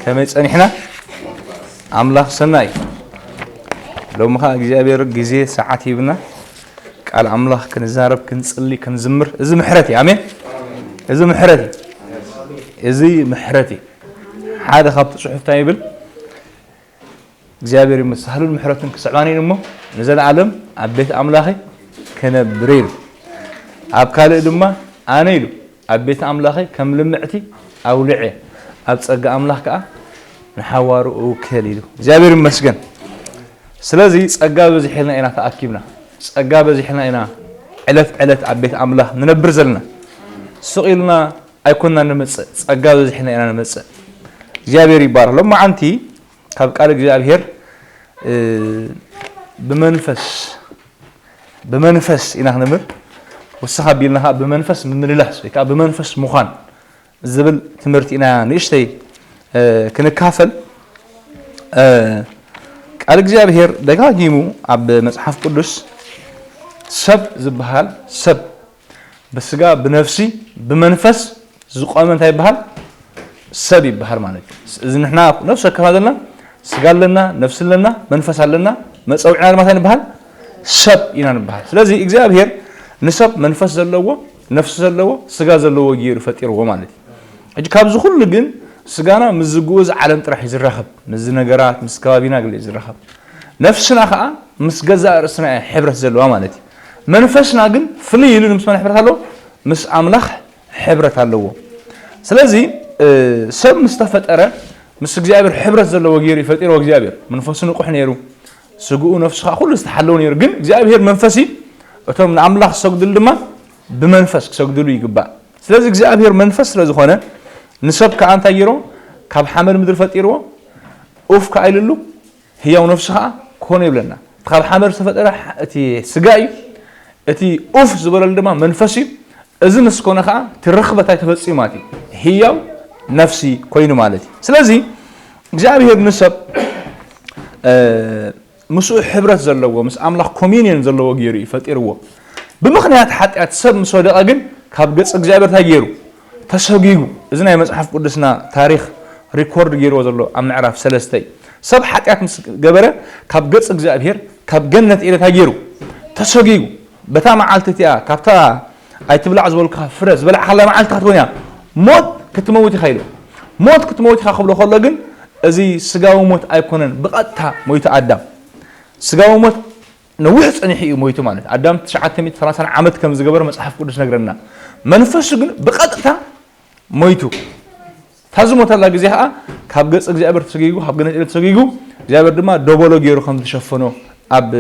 ከመይ ጸኒሕና? ኣምላኽ ሰናይ እዩ። ሎሚ ኸዓ እግዚኣብሔር ግዜ ሰዓት ሂብና ቃል ኣምላኽ ክንዛረብ፣ ክንጽሊ፣ ክንዝምር፣ እዚ ምሕረት እዩ። ኣሜን። እዚ ምሕረት እዩ። እዚ ምሕረት እዩ። ሓደ ካብቲ ጽሑፍ እንታይ ይብል? እግዚኣብሔር ይመስገን፣ ሳህሉን ምሕረቱን ክስዕባኒ እሞ ንዘለኣለም ኣብ ቤት ኣምላኸይ ክነብር ኢሉ። ኣብ ካልእ ድማ ኣነ ኢሉ ኣብ ቤት ኣምላኸይ ከም ልምዕቲ ኣውልዐ፣ ኣብ ጸጋ ኣምላኽ ከኣ ንሓዋሩ እውከል ኢሉ። እግዚኣብሔር ይመስገን። ስለዚ ጸጋ በዚሕልና ኢና ተኣኪብና፣ ጸጋ በዚሕልና ኢና ዕለት ዕለት ኣብ ቤት ኣምላኽ ንነብር ዘለና። ስቕ ኢልና ኣይኮንና ንመጽእ፣ ጸጋ በዚሕልና ኢና ንመጽእ። እግዚኣብሔር ይባረኽ። ሎማዓንቲ ካብ ቃል እግዚኣብሔር፣ እ፣ ብመንፈስ፣ ብመንፈስ ኢና ክንምር። ወስኽ ኣቢልና ኸዓ ብመንፈስ ምምልላስ ወይ ከዓ ብመንፈስ ምዃን ዝብል ትምህርቲ ኢና ንእሽተይ፣ እ፣ ክንካፈል። እ፣ ቃል እግዚኣብሔር ደጋጊሙ ኣብ መጽሓፍ ቅዱስ ሰብ ዝበሃል፣ ሰብ ብስጋ፣ ብነፍሲ፣ ብመንፈስ ዝቖመ እንታይ ይበሃል? ሰብ ይበሃል ማለት እዩ። እዚ ንሕና ነፍሲ ወከፍና ዘለና፣ ስጋ ኣለና፣ ነፍሲ ኣለና፣ መንፈስ ኣለና። መጸውዒና ድማ እንታይ ንበሃል? ሰብ ኢና ንበሃል። ስለዚ እግዚኣብሔር ንሰብ መንፈስ ዘለዎ፣ ነፍሲ ዘለዎ፣ ስጋ ዘለዎ ገይሩ ፈጢርዎ ማለት እዩ። ሕጂ ካብዚ ኩሉ ግን ስጋና ምስዚ ግኡዝ ዓለም ጥራሕ እዩ ዝራኸብ። ምስዚ ነገራት፣ ምስ ከባቢና ገለ እዩ ዝራኸብ። ነፍስና ኸዓ ምስ ገዛእ ርእስና እያ ሕብረት ዘለዋ ማለት እዩ። መንፈስና ግን ፍልይ ኢሉ ምስ መን ሕብረት ኣለዎ? ምስ ኣምላኽ ሕብረት ኣለዎ። ስለዚ፣ እ፣ ሰብ ምስ ተፈጠረ ምስ እግዚኣብሔር ሕብረት ዘለዎ ገይሩ እዩ ፈጢርዎ እግዚኣብሔር። መንፈሱ ንቑሕ ነይሩ፣ ስግኡ ነፍሱ ኸዓ ኩሉ ዝተሓለወ ነይሩ። ግን እግዚኣብሔር መንፈስ እዩ። እቶም ንኣምላኽ ዝሰግድሉ ድማ ብመንፈስ ክሰግድሉ ይግባእ። ስለዚ እግዚኣብሔር መንፈስ ስለ ዝኾነ ንሰብ ከኣ እንታይ ገይርዎ? ካብ ሓመድ ምድሪ ፈጢርዎ፣ ኡፍ ከኣ ኢልሉ፣ ህያው ነፍሲ ኸዓ ኮነ ይብለና። እቲ ካብ ሓመድ ዝተፈጠረ ሕ-፣ እቲ ስጋ እዩ። እቲ ኡፍ ዝበለሉ ድማ መንፈስ እዩ። እዚ ምስ ኮነ ኸዓ እቲ ርኽበት እንታይ ተፈጺሙ ማለት እዩ? ህያው ነፍሲ ኮይኑ ማለት እዩ። ስለዚ እግዚኣብሔር ንሰብ፣ እ፣ ምስኡ ሕብረት ዘለዎ፣ ምስ ኣምላኽ ኮሚኒየን ዘለዎ ገይሩ እዩ ፈጢርዎ። ብምኽንያት ሓጢኣት ሰብ ምስ ወደቐ ግን ካብ ገጽ እግዚኣብሔር እንታይ ገይሩ? ተሰጒጉ። እዚ ናይ መጽሓፍ ቅዱስና ታሪኽ ሪኮርድ ገይርዎ ዘሎ ኣብ ምዕራፍ ሰለስተ እዩ። ሰብ ሓጢኣት ምስ ገበረ ካብ ገጽ እግዚኣብሔር፣ ካብ ገነት ኤደን እንታይ ገይሩ? ተሰጒጉ። በታ መዓልቲ እቲኣ ካብታ ኣይትብላዕ ዝበልኩኻ ፍረ ዝበላዕካላ መዓልቲ ክትኮን እያ። ሞት ክትመውት ኢኻ ኢሉ። ሞት ክትመውት ኢኻ ክብሎ ከሎ ግን እዚ ስጋዊ ሞት ኣይኮነን፣ ብቐጥታ ሞይቱ ኣዳም። ስጋዊ ሞት ነዊሕ ጸኒሑ እዩ ሞይቱ ማለት። ኣዳም ትሽዓተ ሚእቲ ሰላሳን ዓመት ከም ዝገበረ መጽሓፍ ቅዱስ ነግረና። መንፈሱ ግን ብቐጥታ ሞይቱ። እታ ዝሞተላ ግዜ ኸዓ ካብ ገጽ እግዚኣብሔር ተሰጊጉ፣ ካብ ገነት ኤደን ተሰጊጉ፣ እግዚኣብሔር ድማ ደበሎ ገይሩ ከም ዝሸፈኖ ኣብ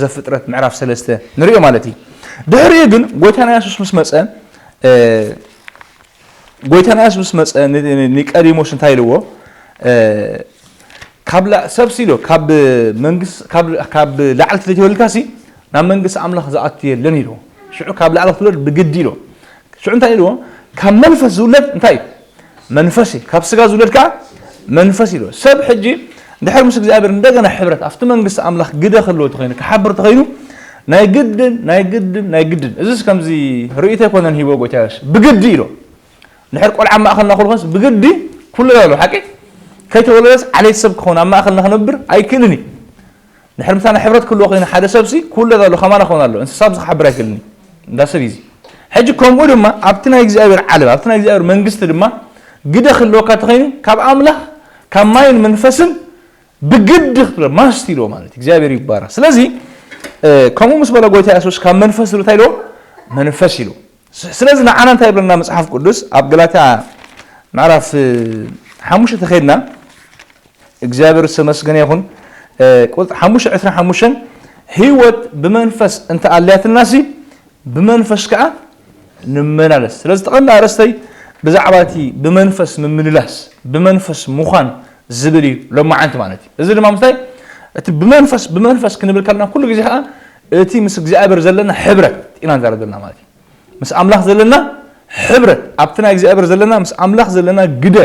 ዘፍጥረት ምዕራፍ ሰለስተ ንሪኦ ማለት እዩ። ድሕሪኡ ግን ጎይታና የሱስ ምስ መጸ፣ እ፣ ጎይታና የሱስ ምስ መጸ ኒ-፣ ኒ-፣ ኒቀዲሞስ እንታይ ኢልዎ? እ፣ ካብ ላ-፣ ሰብሲ ኢሎ፣ ካብ መንግስ-፣ ካብ፣ ካብ ላዕሊ ተዘይተወሊድካሲ ናብ መንግስቲ ኣምላኽ ዝኣቱ የለን ኢልዎ። ሽዑ ካብ ላዕሊ ክትውለድ ብግዲ ኢልዎ። ሽዑ እንታይ ኢልዎ? ካብ መንፈስ ዝውለድ እንታይ እዩ? መንፈስ እዩ። ካብ ስጋ ዝውለድ ከዓ መንፈስ ኢልዎ። ሰብ ሕጂ ድሕሪ ምስ እግዚኣብሔር እንደገና ሕብረት ኣብቲ መንግስቲ ኣምላኽ ግደ ክህልዎ ተኾይኑ፣ ክሓብር ተኾይኑ፣ ናይ ግድን፣ ናይ ግድን፣ ናይ ግድን። እዚስ ከምዚ ርእይቶ ኣይኮነን ሂቦ ጎይታ የሱስ። ብግዲ ኢልዎ። ድሕር ቆልዓ ኣብ ማእኸልና ክህሉ ኾንስ ብግዲ ኩሉ ኣሎ፣ ሓቂ? ከይተወለደስ ዓሌት ሰብ ክኸውን ኣብ ማእኸልና ክነብር ኣይክእልን እዩ። ድሕር ምሳና ሕብረት ክህልዎ ኮይኑ ሓደ ሰብሲ ኩሉ ኣሎ፣ ከማና ክኸውን ኣሎ። እንስሳ ብዚ ክሓብር ኣይክእልን እዩ። እንዳ ሰብ እዩ እዚ። ሕጂ ከምኡ ድማ ኣብቲ ናይ እግዚኣብሔር ዓለም፣ ኣብቲ ናይ እግዚኣብሔር መንግስቲ ድማ ግደ ክህልወካ ተኾይኑ ካብ ኣምላኽ፣ ካብ ማይን መንፈስን ብግዲ ክትብሎ ማስት ኢልዎ ማለት እዩ። እግዚኣብሔር ይባረኽ። ስለዚ፣ እ፣ ከምኡ ምስ በለ ጎይታ የሱስ ካብ መንፈስ ኢሉ እንታይ ኢልዎ? መንፈስ ኢሉ። ስ-፣ ስለዚ ንዓና እንታይ ይብለና መጽሓፍ ቅዱስ? ኣብ ገላትያ ምዕራፍ፣ እ፣ ሓሙሽተ ተኸይድና፣ እግዚኣብሔር ዝተመስገነ ይኹን፣ እ፣ ቁጽሪ ሓሙሽተ ዕስራን ሓሙሽተን፣ ህይወት ብመንፈስ እንተ ኣልያትልናሲ፣ ብመንፈስ ከኣ ንመላለስ። ስለዚ፣ እቲ ቀንዲ ኣርእስተይ ብዛዕባ እቲ ብመንፈስ ምምልላስ፣ ብመንፈስ ምዃን ዝብል እዩ ሎማዓንቲ ማለት እዩ። እዚ ድማ ምስታይ፣ እቲ ብመንፈስ፣ ብመንፈስ ክንብል ከለና፣ ኩሉ ግዜ ከኣ እቲ ምስ እግዚኣብሔር ዘለና ሕብረት ኢና ንዛረብ ዘለና ማለት እዩ። ምስ ኣምላኽ ዘለና ሕብረት፣ ኣብቲ ናይ እግዚኣብሔር ዘለና፣ ምስ ኣምላኽ ዘለና ግደ፣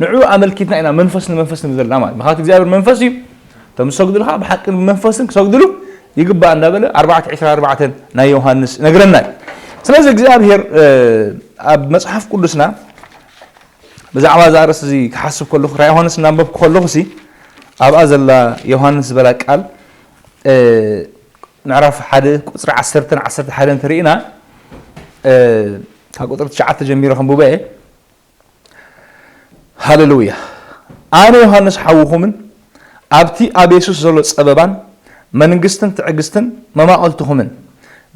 ንዕኡ ኣመልኪትና ኢና መንፈስ ንመንፈስ ንብል ዘለና ማለት። ምኽንያቱ እግዚኣብሔር መንፈስ እዩ። እቶም ዝሰግዱ ከኣ ብሓቅን ብመንፈስን ክሰግድሉ ይግባእ እንዳበለ ኣርባዕተ ዕስራን ኣርባዕተን ናይ ዮሃንስ ነግረና እዩ። ስለዚ እግዚኣብሔር፣ እ፣ ኣብ መጽሓፍ ቅዱስና ብዛዕባ እዛ ርእሲ እዚ ክሓስብ ከለኹ፣ ራእይ ዮሃንስ እናንበብኩ ከለኹ ሲ ኣብኣ ዘላ ዮሃንስ ዝበላ ቃል፣ እ፣ ምዕራፍ ሓደ ቁፅሪ ዓሰርተን ዓሰርተ ሓደን እንተርኢና፣ እ፣ ካብ ቁፅሪ ትሽዓተ ጀሚረ ከንብቦ እየ። ሃሌሉያ። ኣነ ዮሃንስ ሓውኹምን ኣብቲ ኣብ የሱስ ዘሎ ጸበባን መንግስትን ትዕግስትን መማቕልትኹምን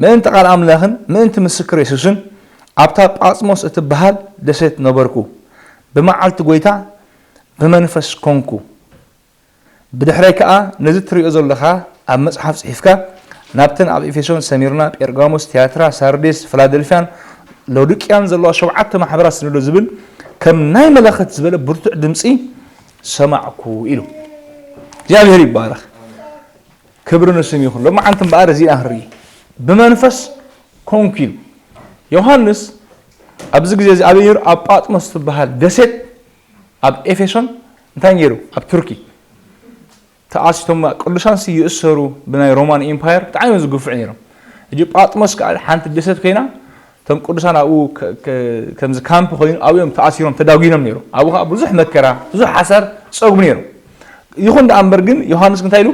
ምእንቲ ቃል ኣምላኽን ምእንቲ ምስክር የሱስን ኣብታ ጳጽሞስ እትበሃል ደሴት ነበርኩ። ብመዓልቲ ጐይታ ብመንፈስ ኮንኩ። ብድሕረይ ከኣ ነዚ ትርእዮ ዘለኻ ኣብ መጽሓፍ ጽሒፍካ ናብተን ኣብ ኤፌሶን፣ ሰሚርና፣ ጴርጋሞስ፣ ትያትራ፣ ሳርዴስ፣ ፊላደልፍያን ሎዲቅያን ዘለዋ ሸውዓተ ማሕበራት ስደዶ ዝብል ከም ናይ መለኸት ዝበለ ብርቱዕ ድምጺ ሰማዕኩ ኢሉ። እግዚኣብሔር ይባረኽ። ክብሪ ንስም ይኹን። ሎማዓንቲ እምበኣር እዚኣ ክንርኢ ብመንፈስ ኮንኩ ኢሉ። ዮሃንስ ኣብዚ ግዜ እዚ ኣበይ ነይሩ? ኣብ ጳጥሞስ ትበሃል ደሴት ኣብ ኤፌሶን እንታይ ነይሩ? ኣብ ቱርኪ ተኣሲቶም ቅዱሳንሲ ይእሰሩ ብናይ ሮማን ኢምፓየር ብጣዕሚ እዮም ዝግፍዑ ነይሮም። ሕጂ ጳጥሞስ ከዓ ሓንቲ ደሴት ኮይና እቶም ቅዱሳን ኣብኡ ከ- ከ- ከምዚ ካምፕ ኮይኑ ኣብኡ እዮም ተኣሲሮም ተዳጒኖም ነይሮም። ኣብኡ ከዓ ብዙሕ መከራ ብዙሕ ሓሳር ፀጉም ነይሮም። ይኹን ደኣ እምበር ግን ዮሃንስ እንታይ ኢሉ?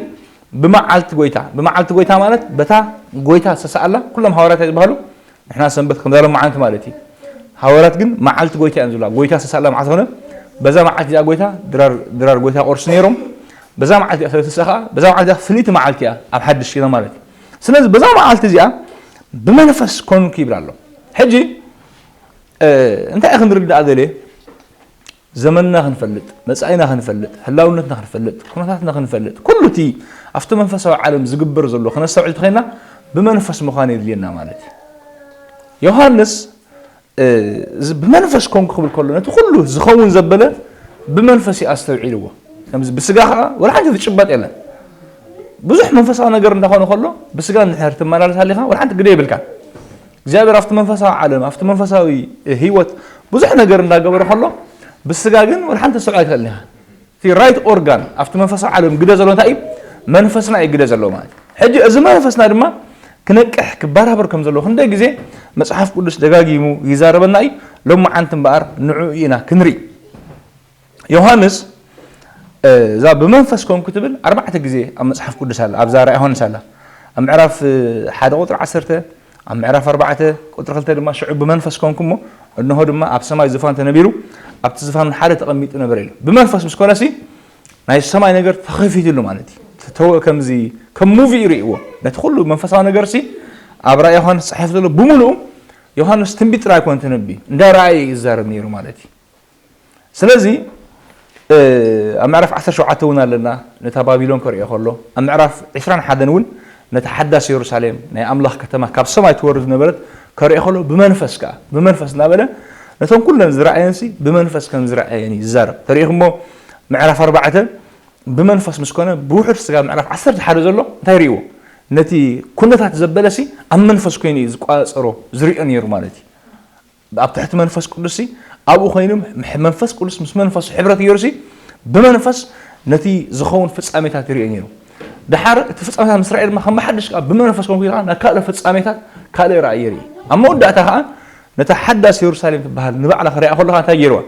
ብመዓልቲ ጎይታ። ብመዓልቲ ጎይታ ማለት በታ ጎይታ ዝተሰኣላ ኩሎም ሃዋርያት ዝበሃሉ ንሕና ሰንበት ከም ዛሎም መዓልቲ ማለት እዩ። ሃዋርያት ግን መዓልቲ ጎይታ እዮም ዝብላ። ጎይታ ዝተሳእላ መዓልቲ ኾነ በዛ መዓልቲ እዚኣ ጎይታ ድራር ድራር ጎይታ ቆርሱ ነይሮም። በዛ መዓልቲ እዚኣ ስለዝተሳእ ከዓ በዛ መዓልቲ እዚኣ ፍልይቲ መዓልቲ እያ ኣብ ሓድሽ ኪዳን ማለት እዩ። ስለዚ በዛ መዓልቲ እዚኣ ብመንፈስ ኮንኩ ይብል ኣሎ። ሕጂ እ፣ እንታይ ክንርዳእ ደልየ? ዘመንና ክንፈልጥ፣ መጻኢና ክንፈልጥ፣ ህላውነትና ክንፈልጥ፣ ኩነታትና ክንፈልጥ፣ ኩሉ እቲ ኣብቲ መንፈሳዊ ዓለም ዝግበር ዘሎ ክነስተውዕል ተኸይና ብመንፈስ ምዃን የድልየና ማለት እዩ። ዮሃንስ እ፣ እዚ ብመንፈስ ኮንኩ ክብል ከሎ ነቲ ኩሉ ዝኸውን ዘበለ ብመንፈስ እዩ ኣስተውዒልዎ። ከምዚ ብስጋ ከዓ ወላ ሓንቲ ትጭበጥ የለን። ብዙሕ መንፈሳዊ ነገር እንዳኾነ ከሎ ብስጋ እንድሕር ትመላለስ ኣሊኻ ወላ ሓንቲ ግደ የብልካ። እግዚኣብሔር ኣብቲ መንፈሳዊ ዓለም ኣብቲ መንፈሳዊ ህይወት ብዙሕ ነገር እንዳገበረ ከሎ ብስጋ ግን ወላ ሓንቲ ተስተውዕል ኣይትኽእልን ኢኻ። እቲ ራይት ኦርጋን ኣብቲ መንፈሳዊ ዓለም ግደ ዘሎ እንታይ እዩ? መንፈስና እዩ ግደ ዘለዎ ማለት እዩ። ሕጂ እዚ መንፈስና ድማ ክነቅሕ ክበራበር ከም ዘለዎ ክንደይ ግዜ መጽሓፍ ቅዱስ ደጋጊሙ ይዛረበና እዩ። ሎማዓንቲ እምበኣር ንዕኡ ኢና ክንርኢ። ዮሃንስ እዛ ብመንፈስ ኮንኩ ትብል ኣርባዕተ ግዜ ኣብ መጽሓፍ ቅዱስ ኣላ። ኣብዛ ራእይ ዮሃንስ ኣላ። ኣብ ምዕራፍ ሓደ ቁፅሪ ዓሰርተ፣ ኣብ ምዕራፍ ኣርባዕተ ቁፅሪ ክልተ ድማ ሽዑ ብመንፈስ ኮንኩ እሞ እንሆ ድማ ኣብ ሰማይ ዙፋን ተነቢሩ ኣብቲ ዙፋን ሓደ ተቐሚጡ ነበረ ኢሉ። ብመንፈስ ምስ ኮነሲ ናይ ሰማይ ነገር ተኸፊትሉ ማለት እዩ። ተወ ከምዚ ከም ሙቪ ይርእይዎ። ነቲ ኩሉ መንፈሳዊ ነገር ሲ ኣብ ራእይ ዮሃንስ ዝፅሓፍ ዘሎ ብምሉኡ ዮሃንስ ትንቢት ጥራይ ኣይኮነ ተነቢ እንዳ ረኣየ እዩ ዝዛረብ ነይሩ ማለት እዩ። ስለዚ ኣብ ምዕራፍ ዓሰርተ ሸውዓተ እውን ኣለና ነታ ባቢሎን ከርእዮ ከሎ ኣብ ምዕራፍ ዕስራን ሓደን እውን ነታ ሓዳስ የሩሳሌም ናይ ኣምላኽ ከተማ ካብ ሰማይ ትወርድ ዝነበረት ከርእዮ ከሎ ብመንፈስ ከዓ ብመንፈስ እናበለ ነቶም ኩለን ዝረኣየንሲ ብመንፈስ ከም ዝረኣየን እዩ ዝዛረብ። ተሪኢኹሞ ምዕራፍ ኣርባዕተ ብመንፈስ ምስ ኮነ ብውሕድ ስጋ ምዕራፍ ዓሰርተ ሓደ ዘሎ እንታይ ርእይዎ? ነቲ ኩነታት ዘበለሲ ኣብ መንፈስ ኮይኑ እዩ ዝቋጸሮ ዝርእዮ ነይሩ ማለት እዩ። ኣብ ትሕቲ መንፈስ ቅዱስ ሲ ኣብኡ ኮይኑ ምሕ- መንፈስ ቅዱስ ምስ መንፈሱ ሕብረት ገይሩ ሲ ብመንፈስ ነቲ ዝኸውን ፍጻሜታት ይርኢ ነይሩ። ድሓር እቲ ፍጻሜታት ምስ ረኣየ ድማ ከም ሓድሽ ከዓ ብመንፈስ ኮንኩ ኢልካ ናብ ካልእ ፍጻሜታት ካልእ ራእይ ይርኢ። ኣብ መወዳእታ ከዓ ነታ ሓዳስ የሩሳሌም ትበሃል ንባዕላ ክሪኣ ከለካ እንታይ ገይርዋ?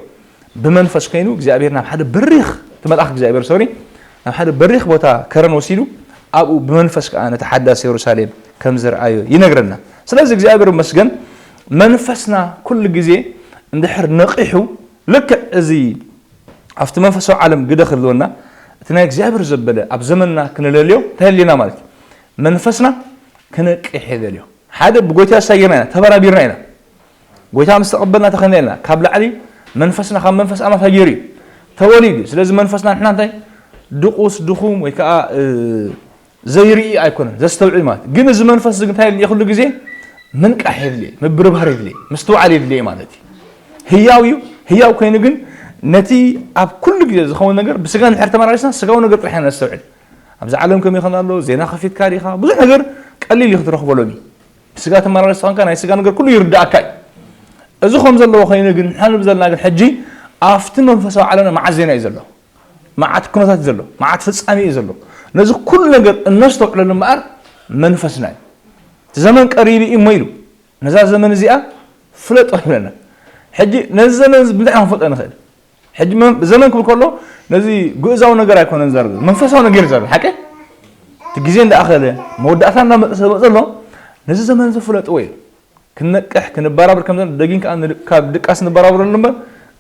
ብመንፈስ ኮይኑ እግዚኣብሔር ናብ ሓደ በሪኽ እቲ መልኣኽ እግዚኣብሔር ሶሪ ናብ ሓደ በሪኽ ቦታ ከረን ወሲዱ ኣብኡ ብመንፈስ ከዓ ነቲ ሓዳስ የሩሳሌም ከም ዝረኣዮ ይነግረና። ስለዚ እግዚኣብሔር ይመስገን መንፈስና ኩሉ ግዜ እንድሕር ነቒሑ ልክዕ እዚ ኣብቲ መንፈሳዊ ዓለም ግደ ክህልወና እቲ ናይ እግዚኣብሔር ዘበለ ኣብ ዘመንና ክንለልዮ እንታይ የድልየና ማለት እዩ? መንፈስና ክነቅሕ የደልዮ። ሓደ ብጎይታ ዝሳየርና ኢና ተበራቢርና ኢና። ጎይታ ምስ ተቐበልና ተኸና ኢልና ካብ ላዕሊ መንፈስና ካብ መንፈስ ኣማት ሃገር እዩ ተወሊዱ። ስለዚ መንፈስና ንሕና እንታይ ድቑስ ድኹም ወይ ከዓ ዘይርኢ ኣይኮነን ዘስተውዕል ማለት ግን እዚ መንፈስ እዚ እንታይ የድልየ ኩሉ ግዜ ምንቃሕ የድልየ ምብርባር የድልየ ምስትውዓል የድልየ ማለት እዩ። ህያው እዩ። ህያው ኮይኑ ግን ነቲ ኣብ ኩሉ ግዜ ዝኸውን ነገር ብስጋ ንድሕር ተመራሪስና ስጋዊ ነገር ጥራሕ ኢና ነስተውዕል። ኣብዚ ዓለም ከመይ ይኸን ኣሎ ዜና ከፊትካ ዲኻ ብዙሕ ነገር ቀሊል እዩ ክትረኽቦ ሎሚ። ብስጋ ትመላለስ ተኾንካ ናይ ስጋ ነገር ኩሉ ይርዳእካ እዩ። እዚ ከም ዘለዎ ኮይኑ ግን ንሕና ንብል ዘለና ግን ሕጂ ኣብቲ መንፈሳዊ ዓለምና መዓት ዜና እዩ ዘሎ። መዓት ኩነታት እዩ ዘሎ። መዓት ፍጻሜ እዩ ዘሎ። ነዚ ኩሉ ነገር እነስተውዕለሉ እምበኣር መንፈስና እዩ። እቲ ዘመን ቀሪቡ እዩ እሞ ኢሉ ነዛ ዘመን እዚኣ ፍለጦ ይብለና። ሕጂ ነዚ ዘመን እዚ ብምንታይ ኢና ክንፈልጦ ንኽእል? ሕጂ መን- ዘመን ክብል ከሎ ነዚ ግእዛዊ ነገር ኣይኮነን ዘርብ፣ መንፈሳዊ ነገር እዩ ዘርብ። ሓቂ እቲ ግዜ እንዳኣኸለ መወዳእታ እንዳመፀ ስለ ዘሎ ነዚ ዘመን እዚ ፍለጥዎ እዩ። ክንነቅሕ ክንበራበር ከም ዘለና ደጊም ከዓ ንድ- ካብ ድቃስ ንበራበረሉ እምበር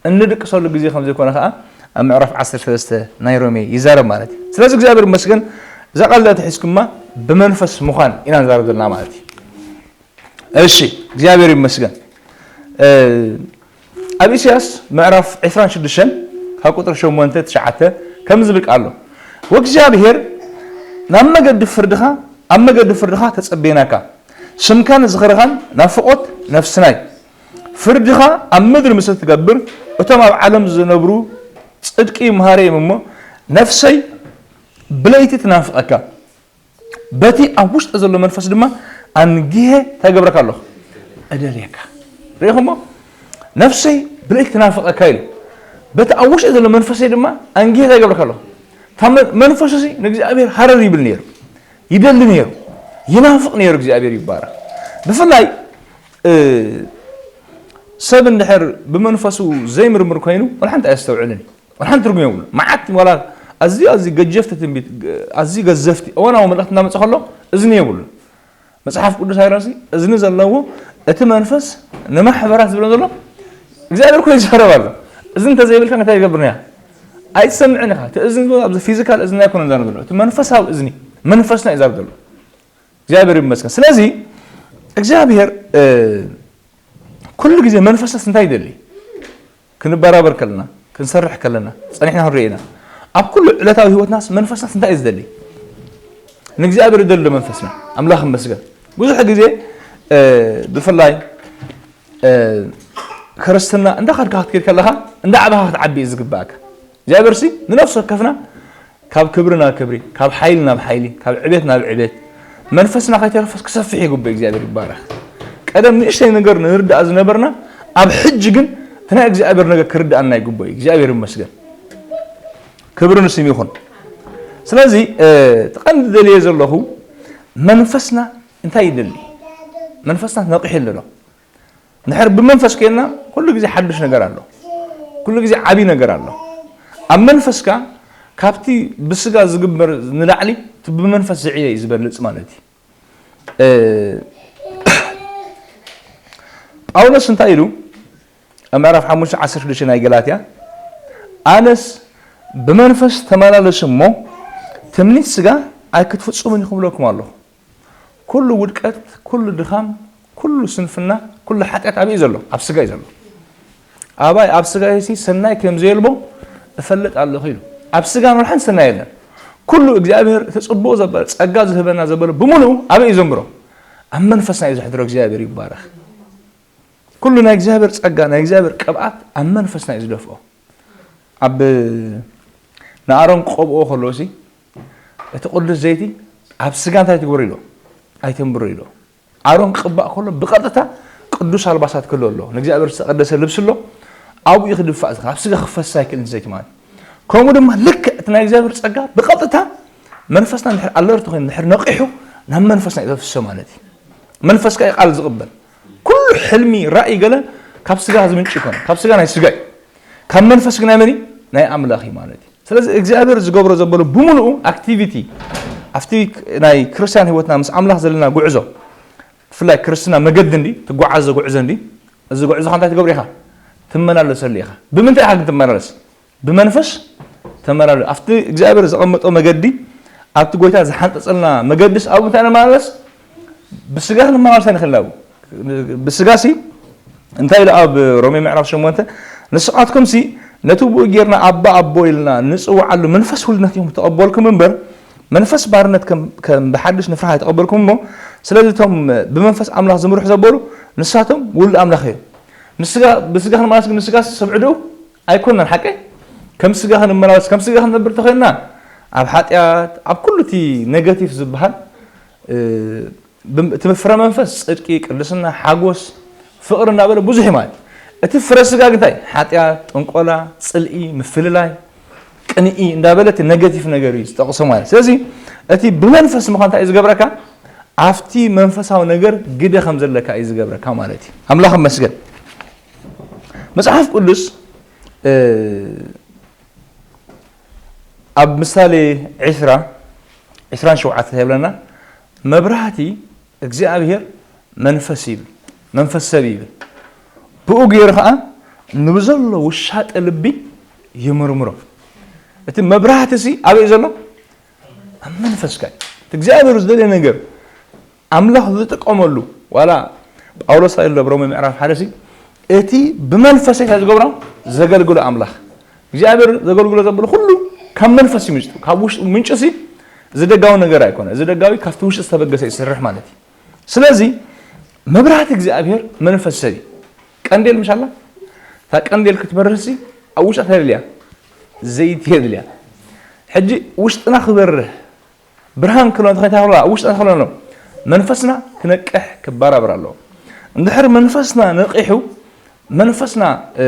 እንድቅሰሉ ግዜ ከም ዘይኮነ ከዓ ኣብ ምዕራፍ ዓሰርተ ሰለስተ ናይ ሮሜ ይዛረብ ማለት እዩ። ስለዚ እግዚኣብሔር ይመስገን እዛ ቃል እዚኣ ተሒዝኩማ ብመንፈስ ምዃን ኢና ንዛረብ ዘለና ማለት እዩ። እሺ እግዚኣብሔር ይመስገን። ኣብ ኢሳያስ ምዕራፍ ዕስራን ሽዱሽተን ካብ ቁጥሪ ሸሞንተ ትሽዓተ ከም ዝብል ኣሎ። ወእግዚኣብሔር ናብ መገዲ ፍርድኻ ኣብ መገዲ ፍርድኻ ተጸበየናካ፣ ስምካን ዝኽርኻን ናፍቖት ነፍስናይ። ፍርድኻ ኣብ ምድሪ ምስ እትገብር እቶም ኣብ ዓለም ዝነብሩ ጽድቂ ይምሃሩ እዮም እሞ ነፍሰይ ብለይቲ ትናፍቐካ። በቲ ኣብ ውሽጢ ዘሎ መንፈስ ድማ ኣንጊሄ እንታይ ገብረካ ኣለኹ? እደልየካ። ርኢኹሞ? ነፍሰይ ብለይቲ ትናፍቐካ ኢሉ። በቲ ኣብ ውሽጢ ዘሎ መንፈሰይ ድማ ኣንጊሄ እንታይ ገብረካ ኣለኹ? እታ መ- መንፈሱ ሲ ንእግዚኣብሔር ሃረር ይብል ነይሩ፣ ይደሊ ነይሩ፣ ይናፍቕ ነይሩ። እግዚኣብሔር ይባረክ። ብፍላይ እ፣ ሰብ እንድሕር ብመንፈሱ ዘይምርምር ኮይኑ ወላ ሓንቲ ኣየስተውዕልን እዩ። ወላ ሓንቲ ትርጉም የብሉ። መዓት ዋላ ኣዝዩ ኣዝዩ ገጀፍቲ ትንቢት ኣዝዩ ገዘፍቲ እዋናዊ መልእክቲ እናመፀ ከሎ እዝኒ የብሉ። መፅሓፍ ቅዱስ ኣይረሲ እዝኒ ዘለዎ እቲ መንፈስ ንማሕበራት ዝብሎ ዘሎ እግዚኣብሔር እኮ ይዛረብ ኣሎ። እዝኒ እንተዘይብልካ እንታይ ይገብር ያ? ኣይትሰምዕን ኢኻ። እቲ እዝኒ ኣብዚ ፊዚካል እዝኒ ኣይኮነ ዛረብ ዘሎ፣ እቲ መንፈሳዊ እዝኒ መንፈስና ይዛረብ ዘሎ። እግዚኣብሔር ይመስገን። ስለዚ እግዚኣብሔር እ፣ ኩሉ ግዜ መንፈስናስ እንታይ ይደሊ? ክንበራበር ከለና፣ ክንሰርሕ ከለና፣ ጸኒሕና ክንርኢ ኢና። ኣብ ኩሉ ዕለታዊ ህይወትናስ መንፈስናስ እንታይ እዩ ዝደሊ? ንእግዚኣብሔር ይደሊ መንፈስና። ኣምላኽ ይመስገን። ብዙሕ ግዜ እ፣ ብፍላይ እ፣ ክርስትና እንዳኸድካ ክትከድ ከለኻ እንዳዓበኻ ክትዓቢ እዩ ዝግባእካ። እግዚኣብሔር ሲ ንነፍሲ ወከፍና ካብ ክብሪ ናብ ክብሪ፣ ካብ ሓይሊ ናብ ሓይሊ፣ ካብ ዕቤት ናብ ዕቤት መንፈስና ከይተረፈስ ክሰፍሕ ይግብኦ። እግዚኣብሔር ይባረክ። ቀደም ንእሽተይ ነገር ንርዳእ ዝነበርና ኣብ ሕጂ ግን እቲ ናይ እግዚኣብሔር ነገር ክርዳእና ይግብኦ እዩ። እግዚኣብሔር ይመስገን። ክብሪ ንስም ይኹን። ስለዚ እ፣ እቲ ቀንዲ ደልየ ዘለኹ መንፈስና እንታይ ይደሊ? መንፈስና ነቂሑ ኣሎ ዶ? ንድሕር ብመንፈስ ኮይንና ኩሉ ግዜ ሓድሽ ነገር ኣሎ። ኩሉ ግዜ ዓብይ ነገር ኣሎ። ኣብ መንፈስካ ካብቲ ብስጋ ዝግበር ንላዕሊ እቲ ብመንፈስ ዝዕየ እዩ ዝበልጽ ማለት እዩ። እ፣ ጳውሎስ እንታይ ኢሉ ኣብ ምዕራፍ ሓሙሽተ ዓሰርተ ሽዱሽተ ናይ ገላትያ ኣነስ ብመንፈስ ተመላለሱ እሞ ትምኒት ስጋ ኣይክትፍጽሙን ኢኹም እብለኩም ኣለኹ። ኩሉ ውድቀት፣ ኩሉ ድኻም፣ ኩሉ ስንፍና፣ ኩሉ ሓጢኣት ኣበይ እዩ ዘሎ? ኣብ ስጋ እዩ ዘሎ። ኣባይ ኣብ ስጋ ሲ ሰናይ ከም ዘየልቦ እፈልጥ ኣለኹ ኢሉ። ኣብ ስጋ ምርሓን ሰናይ የለን። ኩሉ እግዚኣብሔር እቲ ጽቡቕ ዘበለ ጸጋ ዝህበና ዘበለ ብምሉኡ ኣበይ እዩ ዘንብሮ? ኣብ መንፈስና እዩ ዘሕድሮ። እግዚኣብሔር ይባረኽ። ኩሉ ናይ እግዚኣብሔር ጸጋ ናይ እግዚኣብሔር ቅብኣት ኣብ መንፈስና እዩ ዝደፍኦ። ኣብ ንኣሮን ክቐብኦ ከለዎ ሲ እቲ ቅዱስ ዘይቲ ኣብ ስጋ እንታይ ትግበሩ ኢሎ ኣይተንብሩ ኢሎ። ኣሮን ክቕባእ ከሎ ብቐጥታ ቅዱስ ኣልባሳት ክህልዎ ኣለዎ። ንእግዚኣብሔር ዝተቐደሰ ልብሲ ኣሎ፣ ኣብኡ እዩ ክድፋእ ዝኽእል፣ ኣብ ስጋ ክፈስስ ኣይክእልን ዘይቲ ማለት እዩ። ከምኡ ድማ ልክዕ እቲ ናይ እግዚኣብሔር ጸጋ ብቐጥታ መንፈስና እንድሕር ኣለርት ኮይኑ እንድሕር ነቒሑ ናብ መንፈስና እዩ ዘፍስሶ ማለት እዩ። መንፈስካ እዩ ቃል ዝቕበል። ኩሉ ሕልሚ ራእይ ገለ ካብ ስጋ ዝምንጭ ይኮነ፣ ካብ ስጋ ናይ ስጋ እዩ። ካብ መንፈስ ግን ናይ መን እዩ? ናይ ኣምላኽ እዩ ማለት እዩ። ስለዚ እግዚኣብሔር ዝገብሮ ዘበሎ ብምሉኡ ኣክቲቪቲ ኣብቲ ናይ ክርስትያን ህይወትና ምስ ኣምላኽ ዘለና ጉዕዞ፣ ብፍላይ ክርስትና መገዲ እንዲ ትጓዓዞ ጉዕዞ እንዲ፣ እዚ ጉዕዞ እንታይ ትገብር ኢኻ? ትመላለሰሉ ኢኻ። ብምንታይ ኢኻ ግን ትመላለስ? ብመንፈስ ተመላለሱ። ኣብቲ እግዚኣብሔር ዘቐመጦ መገዲ፣ ኣብቲ ጎይታ ዝሓንጠጸልና መገድስ ኣብኡ እንታይ ንመላለስ? ብስጋ ክንመላለስ ኣይንኽእልን። ኣብኡ ብስጋ ሲ እንታይ ኢሉ ኣብ ሮሜ ምዕራፍ ሸሞንተ ንስኻትኩም ሲ ነቲ ብኡ ጌርና ኣባ ኣቦ ኢልና ንጽውዓሉ መንፈስ ውልድነት ኢኹም ተቐበልኩም እምበር መንፈስ ባርነት ከም ከም ብሓድሽ ንፍርሃ ኣይተቐበልኩም እሞ ስለዚ እቶም ብመንፈስ ኣምላኽ ዝምርሑ ዘበሉ ንሳቶም ውሉድ ኣምላኽ እዮም። ንስጋ ብስጋ ክንመላለስ ግን ንስጋ ሲ ሰብ ዕድኡ ኣይኮነን ሓቀይ ከም ስጋ ክንመላለስ ከም ስጋ ክንነብር ተኾይንና ኣብ ሓጢኣት ኣብ ኩሉ እቲ ኔጋቲቭ ዝበሃል እቲ ፍረ መንፈስ ጽድቂ ቅድስና ሓጎስ ፍቕሪ እናበለ ብዙሕ እዩ ማለት እቲ ፍረ ስጋ ግንታይ ሓጢኣት ጥንቆላ ጽልኢ ምፍልላይ ቅንኢ እንዳበለ እቲ ኔጋቲቭ ነገር እዩ ዝጠቕሶ ማለት ስለዚ እቲ ብመንፈስ ምዃን እንታይ እዩ ዝገብረካ ኣብቲ መንፈሳዊ ነገር ግደ ከም ዘለካ እዩ ዝገብረካ ማለት እዩ ኣምላኽ መስገን መጽሓፍ ቅዱስ እ፣ ኣብ ምሳሌ ዒስራ፣ ዒስራን ሸውዓተ ይብለና፣ መብራህቲ እግዚኣብሔር መንፈስ ይብል፣ መንፈስ ሰብ ይብል። ብኡ ገይሩ ኸዓ ንብዘሎ ውሻጠ ልቢ ይምርምሮ። እቲ መብራህቲ ሲ ኣበይ ዘሎ? ኣብ መንፈስካ እዩ። እቲ እግዚኣብሔር ዝደልዮ ነገር ኣምላኽ ዝጥቀመሉ፣ ዋላ ጳውሎስ ኢሉ ኣብ ሮሜ ምዕራፍ ሓደ ሲ፣ እቲ ብመንፈሰይ እንታይ ዝገብሮ? ዘገልግሎ ኣምላኽ። እግዚኣብሔር ዘገልግሎ ዘብሎ ኩሉ ካብ መንፈስ እዩ ምንጭቱ። ካብ ውሽጢ ምንጭ ሲ ዝደጋዊ ነገር ኣይኮነ። እዚ ደጋዊ ካብቲ ውሽጢ ዝተበገሰ ይሰርሕ ማለት እዩ። ስለዚ መብራህቲ እግዚኣብሔር መንፈስ ሰብ እዩ። ቀንዴል ምሻላ፣ እታ ቀንዴል ክትበርህ ሲ ኣብ ውሽጣ እንታይ የድልያ? ዘይቲ የድልያ። ሕጂ ውሽጥና ክበርህ፣ ብርሃን ክህልዎ እንተ ኾይኑ፣ እንታይ ክህልዎ? ኣብ ውሽጥና ክህልዎ ኣለዎ። መንፈስና ክነቅሕ፣ ክበራበር ኣለዎ። እንድሕር መንፈስና ነቂሑ፣ መንፈስና፣ እ፣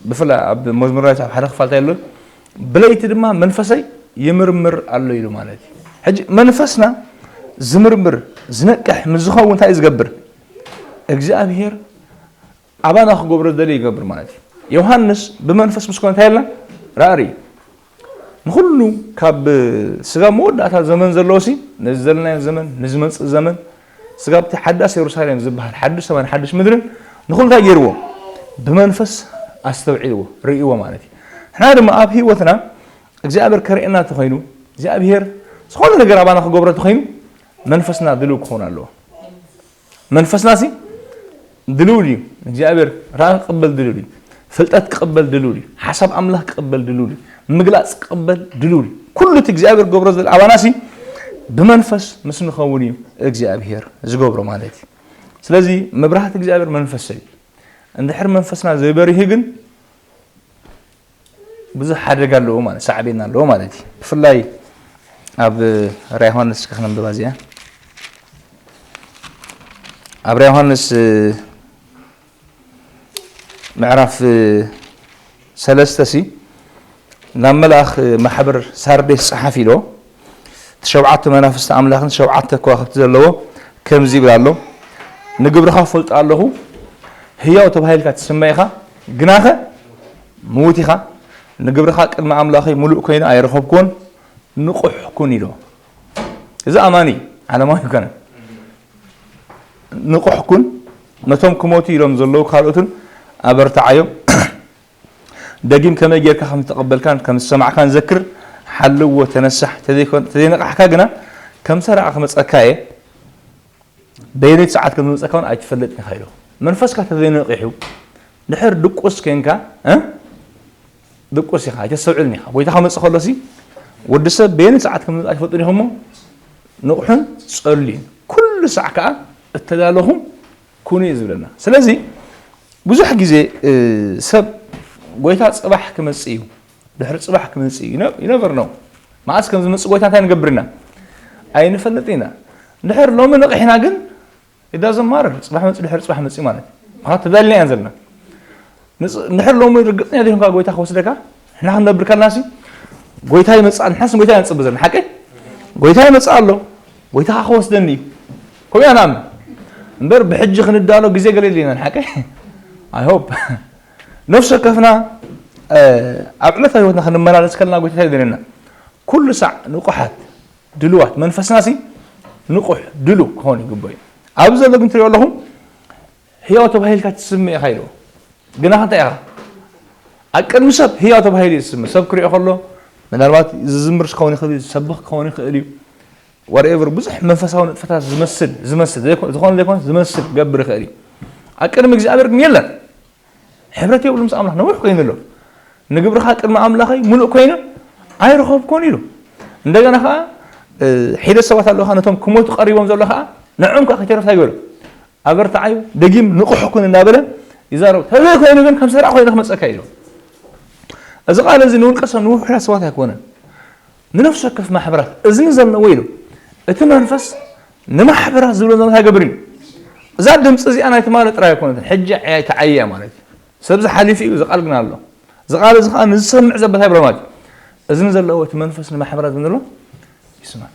ብፍላይ ኣብ መዝሙር ዳዊት ኣብ ሓደ ክፋል እንታይ ኣሎ? ብለይቲ ድማ መንፈሰይ ይምርምር ኣሎ ኢሉ ማለት እዩ። ሕጂ መንፈስና ዝምርምር፣ ዝነቅሕ ምስ ዝኸውን እንታይ እዩ ዝገብር? እግዚኣብሔር ኣባና ክገብሮ ዝደሊ ይገብር ማለት እዩ። ዮሃንስ ብመንፈስ ምስ ኮነ እንታይ ኢልና? ራእሪ። ንኹሉ ካብ ስጋብ መወዳእታ ዘመን ዘለዎ ሲ፣ ነዚ ዘለናዮ ዘመን፣ ንዝመጽእ ዘመን፣ ስጋብ እቲ ሓዳስ የሩሳሌም ዝበሃል ሓድሽ ሰማይን ሓድሽ ምድርን ንኹሉ እንታይ ገይርዎ? ብመንፈስ ኣስተውዒልዎ፣ ርእይዎ ማለት እዩ። ንሕና ድማ ኣብ ህይወትና እግዚኣብሔር ከርእየና እንተኾይኑ፣ እግዚኣብሔር ዝኾነ ነገር ኣባና ክገብሮ እንተኾይኑ፣ መንፈስና ድልው ክኸውን ኣለዎ። መንፈስና ሲ ድልው ድዩ? እግዚኣብሔር ራእይ ክቕበል ድልው ድዩ? ፍልጠት ክቕበል ድልው ድዩ? ሓሳብ ኣምላኽ ክቕበል ድልው ድዩ? ምግላጽ ክቕበል ድልው ድዩ? ኩሉ እቲ እግዚኣብሔር ክገብሮ ዝብል ኣባና ሲ ብመንፈስ ምስ ንኸውን እዩ እግዚኣብሔር ዝገብሮ ማለት እዩ። ስለዚ መብራህቲ እግዚኣብሔር መንፈስ እዩ። እንድሕር መንፈስና ዘይበሪሁ ግን ብዙሕ ሓደጋ ኣለዎ ማለት፣ ሳዕቤን ኣለዎ ማለት እዩ። ብፍላይ ኣብ ራእይ ዮሃንስ እስከ ክነንብባ እዚኣ። ኣብ ራእይ ዮሃንስ፣ እ፣ ምዕራፍ፣ እ፣ ሰለስተ ሲ ናብ መልኣኽ ማሕበር ሳርዴስ ጸሓፍ ኢሎ፣ እቲ ሸውዓተ መናፍስቲ ኣምላኽን ሸውዓተ ከዋኽብቲ ዘለዎ ከምዚ ይብል ኣሎ፣ ንግብርኻ እፈልጦ ኣለኹ፣ ህያው ተባሂልካ ትስመ ኢኻ፣ ግናኸ ምዉት ኢኻ። ንግብርኻ ቅድሚ ኣምላኸይ ምሉእ ኮይኑ ኣይረኸብኩዎን፣ ንቑሕ ኩን ኢሎ። እዚ ኣማኒ፣ ዓለማዊ ኣይኮነን። ንቑሕ ኩን፣ ነቶም ክሞቱ ኢሎም ዘለዉ ካልኦትን ኣበርትዓዮም። ደጊም ከመይ ጌርካ ከም ዝተቐበልካን ከም ዝሰማዕካን ዘክር፣ ሓልዎ፣ ተነሳሕ። ተዘይኮን-፣ ተዘይነቓሕካ ግና ከም ሰራቒ ክመጸካ እየ። በየነይቲ ሰዓት ከም ዝመጸካ እውን ኣይትፈልጥን ኢኻ ኢሉ። መንፈስካ ተዘይነቒሑ፣ ድሕር ድቁስ ኬንካ፣ እ? ድቁስ ኢኻ፣ ኣይተስተውዕልን ኢኻ። ጎይታ ክመጽእ ከሎሲ፣ ወዲ ሰብ በየነይቲ ሰዓት ከም ዝመጽእ ኣይትፈልጡን ኢኹም እሞ፣ ንቑሕን ጸልዩን። ኩሉ ሳዕ ከኣ እተዳለኹም ኩኑ እዩ ዝብለና። ስለዚ፣ ብዙሕ ግዜ፣ እ፣ ሰብ፣ ጎይታ ጽባሕ ክመጽእ እዩ፣ ድሕሪ ጽባሕ ክመጽእ እዩ፣ you never know። መዓስ ከም ዝመጽእ ጎይታ እንታይ ንገብር ኢና? ኣይንፈልጥ ኢና። ድሕር ሎሚ ነቒሕና ግን፣ it doesn't matter፣ ጽባሕ መጽእ፣ ድሕሪ ጽባሕ መጽእ ማለት እዩ። ምኽንያቱ ተዳሊና ኢና ዘለና። ንጽ-፣ እንድሕር ሎሚ ርግጸኛ ዲኹም ካብ ጎይታ ክወስደካ? ንሕና ክንነብር ከለና ሲ፣ ጎይታ ይመጽእ ኣሎ። ንሕናስ ጎይታ ኢና ንጽበ ዘለና፣ ሓቀይ? ጎይታ ይመጽእ ኣሎ። ጎይታ ከኣ ክወስደኒ እዩ። ከምኡ ኢና ንኣምን። እምበር ብሕጂ ክንዳሎ ግዜ ገለ የድልየናን፣ ሓቀይ? I hope። ነፍሲ ወከፍና፣ እ፣ ኣብ ዕለታዊ ህይወትና ክንመላለስ ከለና ጎይታ እንታይ ይደልየና? ኩሉ ሳዕ ንቑሓት፣ ድልዋት፣ መንፈስና ሲ ንቑሕ፣ ድሉው ክኸውን ይግበኦ እዩ። ኣብዚ ዘሎ ግን ትሪኦ ኣለኹም፣ ህያው ተባሂልካ ትስመ ኢኻ ኢልዎ። ግናኸ እንታይ ኢኻ? ኣብ ቅድሚ ሰብ ህያው ተባሂሉ እዩ ዝስመ። ሰብ ክሪኦ ከሎ፣ ምናልባት ዝዝምር ክኸውን ይኽእል እዩ፣ ዝሰብኽ ክኸውን ይኽእል እዩ። Whatever፣ ብዙሕ መንፈሳዊ ንጥፈታት ዝመስል፣ ዝመስል፣ ዘይኮ-፣ ዝኾነ ዘይኮነ ዝመስል ክገብር ይኽእል እዩ። ኣብ ቅድሚ እግዚኣብሔር ግን የለን። ሕብረት የብሉ ምስ ኣምላኽ፣ ነዊሕ ኮይኑ ኣሎ። ንግብርኻ ቅድሚ ኣምላኸይ ምሉእ ኮይኑ ኣይረኸብኩን ኢሉ። እንደገና ኸዓ፣ እ፣ ሒደት ሰባት ኣለዉ ኸዓ፣ ነቶም ክሞቱ ቀሪቦም ዘሎ ኸዓ፣ ንዕኦም ከኣ ከይተረፍ እንታይ ገበረ? ኣበርትዓዩ፣ ደጊም ንቑሕ ኩን እናበለ ይዛረቡ። ተዘይኮይኑ ግን ከም ሰራቕ ኮይኑ ክመጸካ እዩ። እዚ ቃል እዚ ንውልቀ ሰብ ንውሑዳት ሰባት ኣይኮነን። ንነፍሲ ወከፍ ማሕበራት እዝኒ ዘለዎ ኢሉ። እቲ መንፈስ ንማሕበራት ዝብሎ ዘሎ እንታይ ይገብር እዩ? እዛ ድምፂ እዚኣ ናይ ትማሊ ጥራይ ኣይኮነትን። ሕጂ ዓያ-፣ ተዓይያ ማለት እዩ። ሰብዚ ሓሊፉ እዩ፣ እዚ ቃል ግን ኣሎ። እዚ ቃል እዚ ኸዓ ንዝሰምዕ ዘበ እንታይ ይብሎ ማለት እዩ? እዝኒ ዘለዎ እቲ መንፈስ ንማሕበራት ዝብሎ ይስማዕ።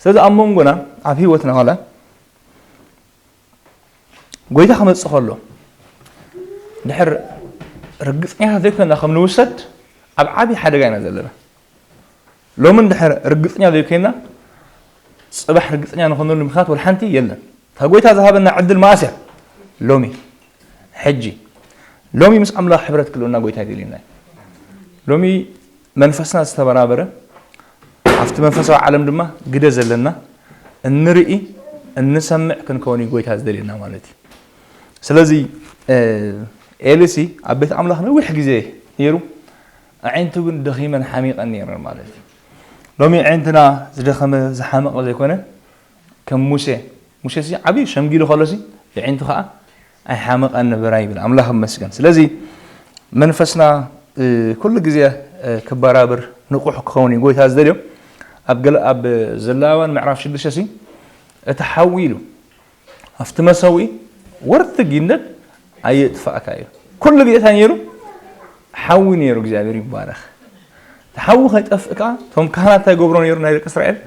ስለዚ ኣብ መንጎና፣ ኣብ ህይወትና ዋላ ጎይታ ክመጽእ ከሎ፣ ድሕር ርግፀኛታት ዘይኮንና ከም ንውሰድ ኣብ ዓብዪ ሓደጋ ኢና ዘለና። ሎሚ እንድሕር ርግፀኛ ዘይኮንና፣ ፅባሕ ርግፀኛ ንኾነሉ ምኽንያት ወላ ሓንቲ የለን። እታ ጎይታ ዝሃበና ዕድል መኣስ እያ? ሎሚ፣ ሕጂ። ሎሚ ምስ ኣምላኽ ሕብረት ክልኡና ጎይታ ይደልየና እዩ። ሎሚ መንፈስና ዝተበራበረ፣ ኣብቲ መንፈሳዊ ዓለም ድማ ግደ ዘለና፣ እንርኢ፣ እንሰምዕ ክንከውን እዩ ጎይታ ዝደልየና ማለት እዩ። ስለዚ ኤሊሲ ኣብ ቤት ኣምላኽ ነዊሕ ግዜ ነይሩ፣ ኣዒንቱ ግን ደኺመን ሓሚቐን ነይረን ማለት እዩ። ሎሚ ኣዒንትና ዝደኸመ ዝሓመቐ ዘይኮነ፣ ከም ሙሴ፣ ሙሴ ሲ ዓብዩ ሸምጊሉ ከሎሲ ኣዒንቱ ከዓ ኣይሓመቐን ነበራ ይብል። ኣምላኽ ይመስገን። ስለዚ መንፈስና ኩሉ ግዜ ክበራብር ንቑሕ ክኸውን እዩ ጎይታ ዝደልዮ። ኣብ ገለ ኣብ ዘሌዋውያን ምዕራፍ ሽዱሽተ ሲ እቲ ሓዊ ኢሉ ኣብቲ መሰውኢ ወርትግ ይንደድ ኣየጥፋእካ እዩ። ኩሉ ግዜ እንታይ ነይሩ? ሓዊ ነይሩ። እግዚኣብሔር ይባረኽ። እቲ ሓዊ ከይጠፍእ ከዓ እቶም ካህናት እንታይ ገብሮ ነይሩ? ናይ ደቂ እስራኤል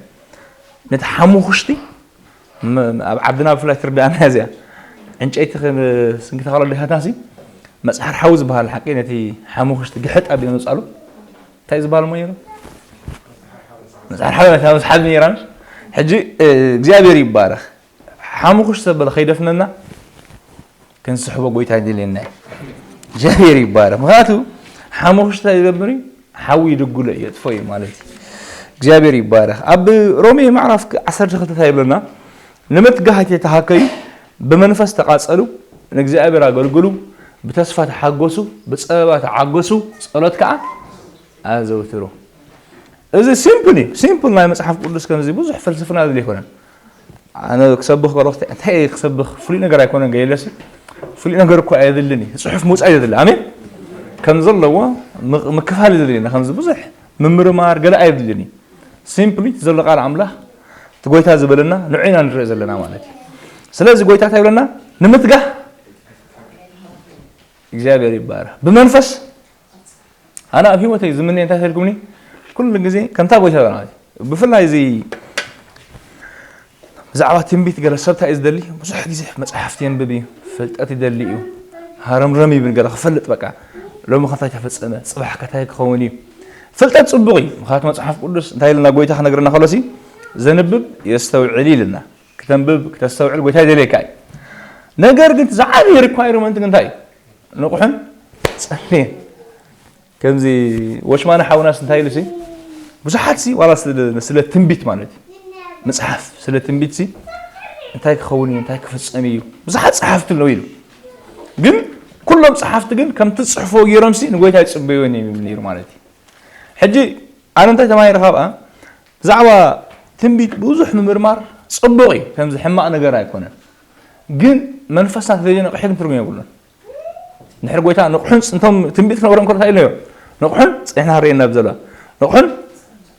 ነቲ ሓሙኽሽቲ ኣብ ዓድና ብፍላይ ትርዳእና እዚኣ ዕንጨይቲ ስንኪ ተኸሎ ዲሃታሲ መፅሓር ሓዊ ዝበሃል ሓቂ ነቲ ሓሙኽሽቲ ግሕጥ ኣቢሎም ዘውፃሉ እንታይ ዝበሃል ሞ ነይሩ? መፅሓር ሓዊ ነታ መስሓብ ነይራን ሕጂ እግዚኣብሔር ይባረኽ። ሓሙኽሽ ዘበለ ከይደፍነና ክንስሕቦ ጎይታ ይደልየና እዩ። እግዚኣብሔር ይባረኽ። ምክንያቱ ሓሙኽሽ እንታይ ይገብር እዩ? ሓዊ ይድጉሎ እዩ፣ የጥፎ እዩ ማለት እዩ። እግዚኣብሔር ይባረኽ። ኣብ ሮሜ ምዕራፍ ዓሰርተ ክልተ እንታይ ይብለና? ንምትጋህ ኣይተተሃከዩ፣ ብመንፈስ ተቓጸሉ፣ ንእግዚኣብሔር ኣገልግሉ፣ ብተስፋ ተሓጎሱ፣ ብጸበባ ተዓጎሱ፣ ጸሎት ከዓ ኣዘውትሩ። እዚ ሲምፕል እዩ። ሲምፕል ናይ መጽሓፍ ቅዱስ ከምዚ ብዙሕ ፍልስፍና ዝብል ኣይኮነን። ኣነ ክሰብኽ ከለኹ እንታይ እየ ክሰብኽ ፍሉይ ነገር ኣይኮነን ገየለሲ ፍሉይ ነገር እኮ ኣየድልን እዩ። ጽሑፍ ምውጻእ እዩ ዘድሊ። ኣሜን። ከም ዘለዎ ምክ- ምክፋል እዩ ዘድልየና። ከምዚ ብዙሕ ምምርማር ገለ ኣየድልን እዩ። ሲምፕሊ ዘሎ ቃል ኣምላኽ እቲ ጎይታ ዝበለና ንዑ ኢና ንርኢ ዘለና ማለት እዩ። ስለዚ ጎይታ እንታይ ይብለና? ንምትጋህ እግዚኣብሔር ይባረኽ። ብመንፈስ ኣነ ኣብ ህይወተይ ዝምነ እንታይ ተልኩምኒ? ኩሉ ግዜ ከምታ ጎይታ ይበና። ብፍላይ እዚ ብዛዕባ ትንቢት ገለ ሰብ እንታይ እዩ ዝደሊ? ብዙሕ ግዜ መጽሓፍቲ የንብብ እዩ፣ ፍልጠት ይደሊ እዩ፣ ሃረምረም ይብል ገለ ክፈልጥ በቃ ሎሚ ከታይ ተፈጸመ፣ ጽባሕ ከታይ ክኸውን እዩ። ፍልጠት ጽቡቕ እዩ። ምኽንያቱ መጽሓፍ ቅዱስ እንታይ ኢልና ጎይታ ክነግረና ከሎሲ ዘንብብ የስተውዕል ኢልና። ክተንብብ ክተስተውዕል ጎይታ ይደልየካ እዩ። ነገር ግን ዝዓበየ ሪኳይርመንት ግን እንታይ እዩ? ንቑሕን ጸልየን። ከምዚ ወሽማነ ሓውናስ እንታይ ኢሉ ሲ ብዙሓት ሲ ዋላ ስለ- ስለ ትንቢት ማለት እዩ መጽሓፍ ስለ ትንቢት ሲ እንታይ ክኸውን እዩ እንታይ ክፍጸም እዩ ብዙሓት ጸሓፍቲ ኣለዉ ኢሉ ግን ኩሎም ጸሓፍቲ ግን ከምቲ ዝጽሕፍዎ ገይሮም ሲ ንጎይታ ይጽበይዎን እዮም ይብል ነይሩ ማለት እዩ። ሕጂ ኣነ እንታይ ተማሂረ ካብኣ ብዛዕባ ትንቢት ብዙሕ ምምርማር ጽቡቕ እዩ፣ ከምዚ ሕማቕ ነገር ኣይኮነን። ግን መንፈስና ተዘይነቕሒ ግን ትርጉም የብሉን። እንድሕር ጎይታ ንቑሕን እቶም ትንቢት ክነግሮም ከሎ እንታይ ኢሉ ነይሩ? ንቑሕን ጽኒሕና ርእየና ብዘለዋ ንቑሕን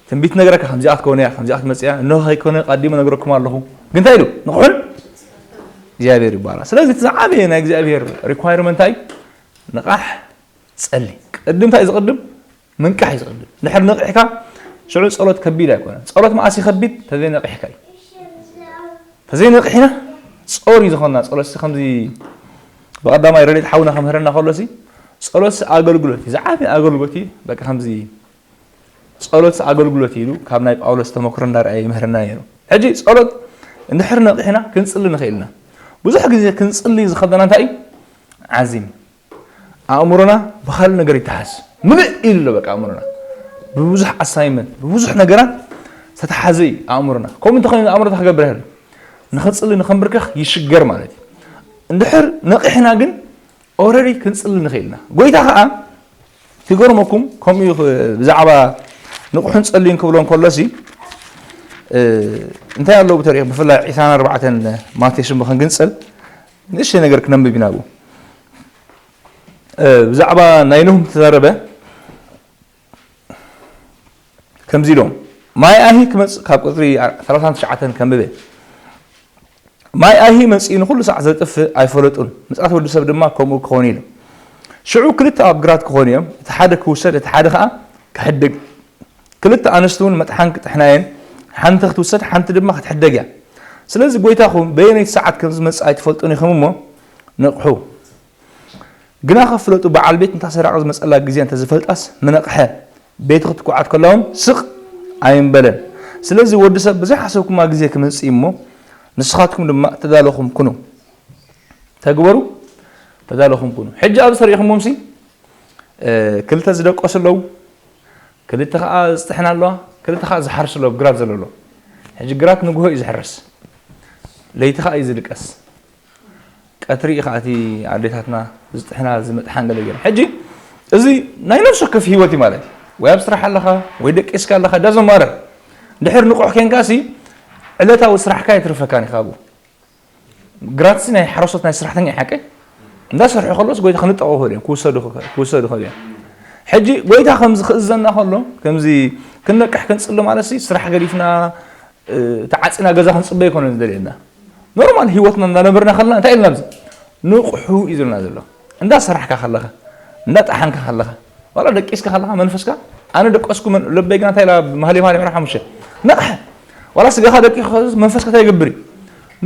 ትንቢት ነገረካ ከምዚኣ ክትከውን እያ ከምዚኣ ክትመጽእ እያ እነሆ ከይኮነ ቀዲሙ ነግረኩም ኣለኹ ግን እንታይ ኢሉ ንቑሕን እግዚኣብሔር ይባላል። ስለዚ እቲ ዝዓበየ ናይ እግዚኣብሔር ሪኳይርመንት እንታይ ንቓሕ ጸሊ ቅድም እንታይ ዝቕድም ምንቃሕ እዩ ዝቕድም። እንድሕር ነቒሕካ ሽዑ ጸሎት ከቢድ ኣይኮነን። ጸሎት መኣስ እዩ ከቢድ? ተዘይነቒሕካ እዩ። ተዘይነቒሕና ጾር እዩ ዝኾንና። ጸሎት ሲ ከምዚ ብቐዳማይ ረድኤት ሓውና ከምህረና ከሎ ሲ ጸሎት ሲ ኣገልግሎት እዩ። ዝዓበየ ኣገልግሎት እዩ። በቃ ከምዚ ጸሎት ሲ ኣገልግሎት እዩ ኢሉ ካብ ናይ ጳውሎስ ተመክሮ እንዳረኣየ ይምህረና ነይሩ። ሕጂ ጸሎት እንድሕር ነቒሕና ክንጽሊ ንኽእል ኢና። ብዙሕ ግዜ ክንጽሊ ዝኸብደና እንታይ እዩ? ዓዚም ኣእምሮና ብኻልእ ነገር ይተሓዝ ምልእ ኢሉ ኣሎ በቃ ኣእምሮና ብብዙሕ ኣሳይመንት ብብዙሕ ነገራት ዝተተሓዘ እዩ ኣእምሮና። ከምኡ እንተኾይኑ ኣእምሮ እንታይ ክገብር ይኽእል? ንኽንፅሊ ንኽንብርከኽ ይሽገር ማለት እዩ። እንድሕር ነቒሕና ግን ኦረዲ ክንፅሊ ንኽእል ኢና። ጎይታ ከዓ ክገርመኩም ከምኡ እዩ። ብዛዕባ ንቑሕን ፀልዩን ክብሎ እንከሎሲ እንታይ ኣለዉ ተሪኽ ብፍላይ ዕስራን ኣርባዕተን ማቴዎስ እሞ ክንግንፅል ንእሽተይ ነገር ክነንብብ ኢና ብኡ ብዛዕባ ናይ ኖህ ተዛረበ ከምዚ ኢሎም ማይ ኣሂ ክመጽእ ካብ ቁጽሪ ሰላሳን ትሽዓተን ከንብበ ማይ ኣሂ መጺኡ ንኹሉ ሳዕ ዘጥፍእ ኣይፈለጡን ምጽኣት ወዲ ሰብ ድማ ከምኡ ክኸውን ኢሉ ሽዑ ክልተ ኣብ ግራት ክኾኑ እዮም እቲ ሓደ ክውሰድ እቲ ሓደ ኸዓ ክሕደግ ክልተ ኣንስቲ እውን መጥሓን ክጥሕና እየን ሓንቲ ክትውሰድ ሓንቲ ድማ ክትሕደግ እያ ስለዚ ጎይታኹም በየነይቲ ሰዓት ከም ዝመጽእ ኣይትፈልጡን ኢኹም እሞ ንቕሑ ግና ከፍለጡ በዓል ቤት እንታ ሰራቂ ዝመጸላ ግዜ እንተ ዝፈልጣስ ምነቕሐ። ቤት ክትኩዓት ከላ እውን ስቕ ኣይምበለን። ስለዚ ወዲ ሰብ ብዘይሓሰብኩማ ግዜ ክመጽእ እሞ ንስኻትኩም ድማ ተዳለኹም ኩኑ። ተግበሩ፣ ተዳለኹም ኩኑ። ሕጂ ኣብዚ ተሪእኹሞምሲ፣ እ፣ ክልተ ዝደቀሱ ኣለዉ፣ ክልተ ኸዓ ዝጥሕና ኣለዋ፣ ክልተ ኸዓ ዝሓርሱ ኣለዉ፣ ግራት ዘሎ ኣሎ። ሕጂ ግራት ንግሆ እዩ ዝሕረስ፣ ለይቲ ኸዓ እዩ ዝድቀስ። ቀትሪ እዩ ኸዓ እቲ ኣዴታትና ዝጥሕና ዝመጥሓን ገለ ገለ። ሕጂ እዚ ናይ ነፍሲ ወከፍ ህይወት እዩ ማለት እዩ። ወይ ኣብ ስራሕ ኣለኻ፣ ወይ ደቂስካ ኣለኻ፣ ዳዘማረር። ድሕር ንቑሕ ኬንካሲ ዕለታዊ ስራሕካ የትርፈካን እዩ ካብኡ። ግራትሲ ናይ ሓረስቶት ናይ ስራሕተኛ እዩ ሓቀይ። እንዳሰርሑ ከሎስ ጎይታ ክንጠቑ ይኽእሉ እዮም፣ ክውሰዱ ክኸ-፣ ክውሰዱ ይኽእሉ እዮም። ሕጂ ጎይታ ከምዚ ክእዘና ከሎ፣ ከምዚ ክንነቅሕ ክንጽሊ ማለትሲ ስራሕ ገዲፍና፣ እ፣ ተዓጺና ገዛ ክንጽበ ኣይኮነን ዝደልየና። ኖርማል ህይወትና እንዳነበርና ከለና እንታይ ኢልና ኣብዚ? ንቑሑ እዩ ዝብለና ዘሎ። እንዳሰራሕካ ከለኻ፣ እንዳጠሓንካ ከለኻ፣ ዋላ ደቂስካ ከለኻ መንፈስካ፣ ኣነ ደቀስኩ መን-፣ ልበይ ግና እንታይ ኢላ መሃልየ መሃልየ ምዕራፍ ሓሙሽተ፣ ነቕሐ። ዋላ ስጋኻ ደቂሱ መንፈስካ እንታይ ይገብር እዩ?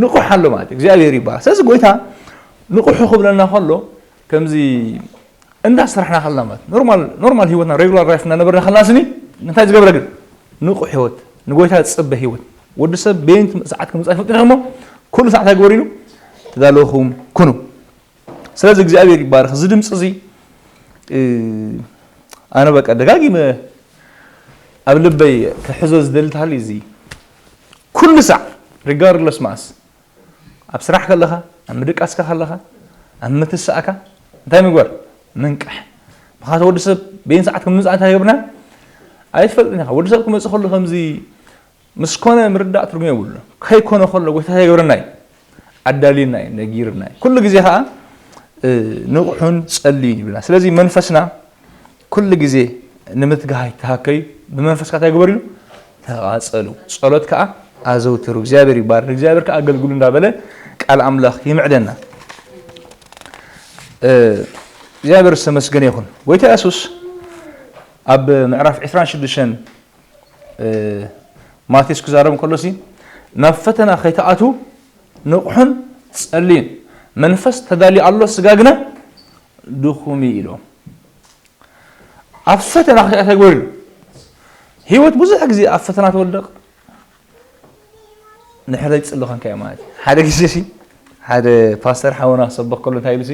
ንቑሕ ኣሎ ማለት እዩ። እግዚኣብሔር ይባረክ። ስለዚ ጎይታ ንቑሑ ክብለና ከሎ ከምዚ እንዳሰራሕና ከለና ማለት ኖርማል፣ ኖርማል ህይወትና ሬጉላር ላይፍ እናነበርና ከለና ስኒ እንታይ ዝገብረ ግን ንቑሕ ህይወት፣ ንጎይታ ዝጽበ ህይወት። ወዲ ሰብ በየንቲ ሰዓት ከምጻእ ይፈልጥ ኢኹም እሞ ኩሉ ሰዓት ኣይግበሩ ኢሉ ተዳለኹም ኩኑ። ስለዚ እግዚኣብሔር ይባረክ። እዚ ድምፂ እዚ፣ እ፣ ኣነ በቃ ደጋጊመ ኣብ ልበይ ክሕዞ ዝደሊ ታሊ እዚ ኩሉ ሳዕ ሪጋርድለስ ማስ ኣብ ስራሕ ከለኻ፣ ኣብ ምድቃስካ ከለኻ፣ ኣብ ምትሳእካ እንታይ ምግባር? ምንቃሕ። ምኽንያቱ ወዲ ሰብ በይን ሰዓት ከም ምንጻእ እንታይ ይገብርና? ኣይትፈልጥን ኢኻ። ወዲ ሰብ ክመጽእ ከሎ ከምዚ ምስ ኮነ ምርዳእ ትርጉም የብሉን። ከይኮነ ከሎ ጎይታ እንታይ ይገብረና እዩ? ኣዳልየና እዩ፣ ነጊርና እዩ። ኩሉ ግዜ ኸዓ፣ እ፣ ንቑሑን ጸልዩን ይብልና። ስለዚ መንፈስና ኩሉ ግዜ ንምትጋሃይ ተሃከዩ፣ ብመንፈስካ እንታይ ግበሩ ኢሉ? ተቓጸሉ። ጸሎት ከኣ ኣዘውትሩ። እግዚኣብሔር ይባርክ። እግዚኣብሔር ከኣ ኣገልግሉ እንዳበለ ቃል ኣምላኽ ይምዕደና። እ፣ እግዚኣብሔር ዝተመስገነ ይኹን። ጎይታ የሱስ ኣብ ምዕራፍ ዕስራን ሽዱሽተን፣ እ፣ ማቴዎስ ክዛረብ እንከሎሲ፣ ናብ ፈተና ከይትኣትዉ ንቕሑን ጸልዩን። መንፈስ ተዳልዩ ኣሎ፣ ስጋ ግና ድኹም እዩ ኢሉ። ኣብ ፈተና ክትኣተግበር እዩ። ህይወት ብዙሕ ግዜ ኣብ ፈተና ትወድቕ። ንሕረይ ጽሎ ኸንካ እያ ማለት እዩ። ሓደ ግዜ ሲ፣ ሓደ ፓስተር ሓውና ክሰብኽ ከሎ እንታይ ኢሉ ሲ፣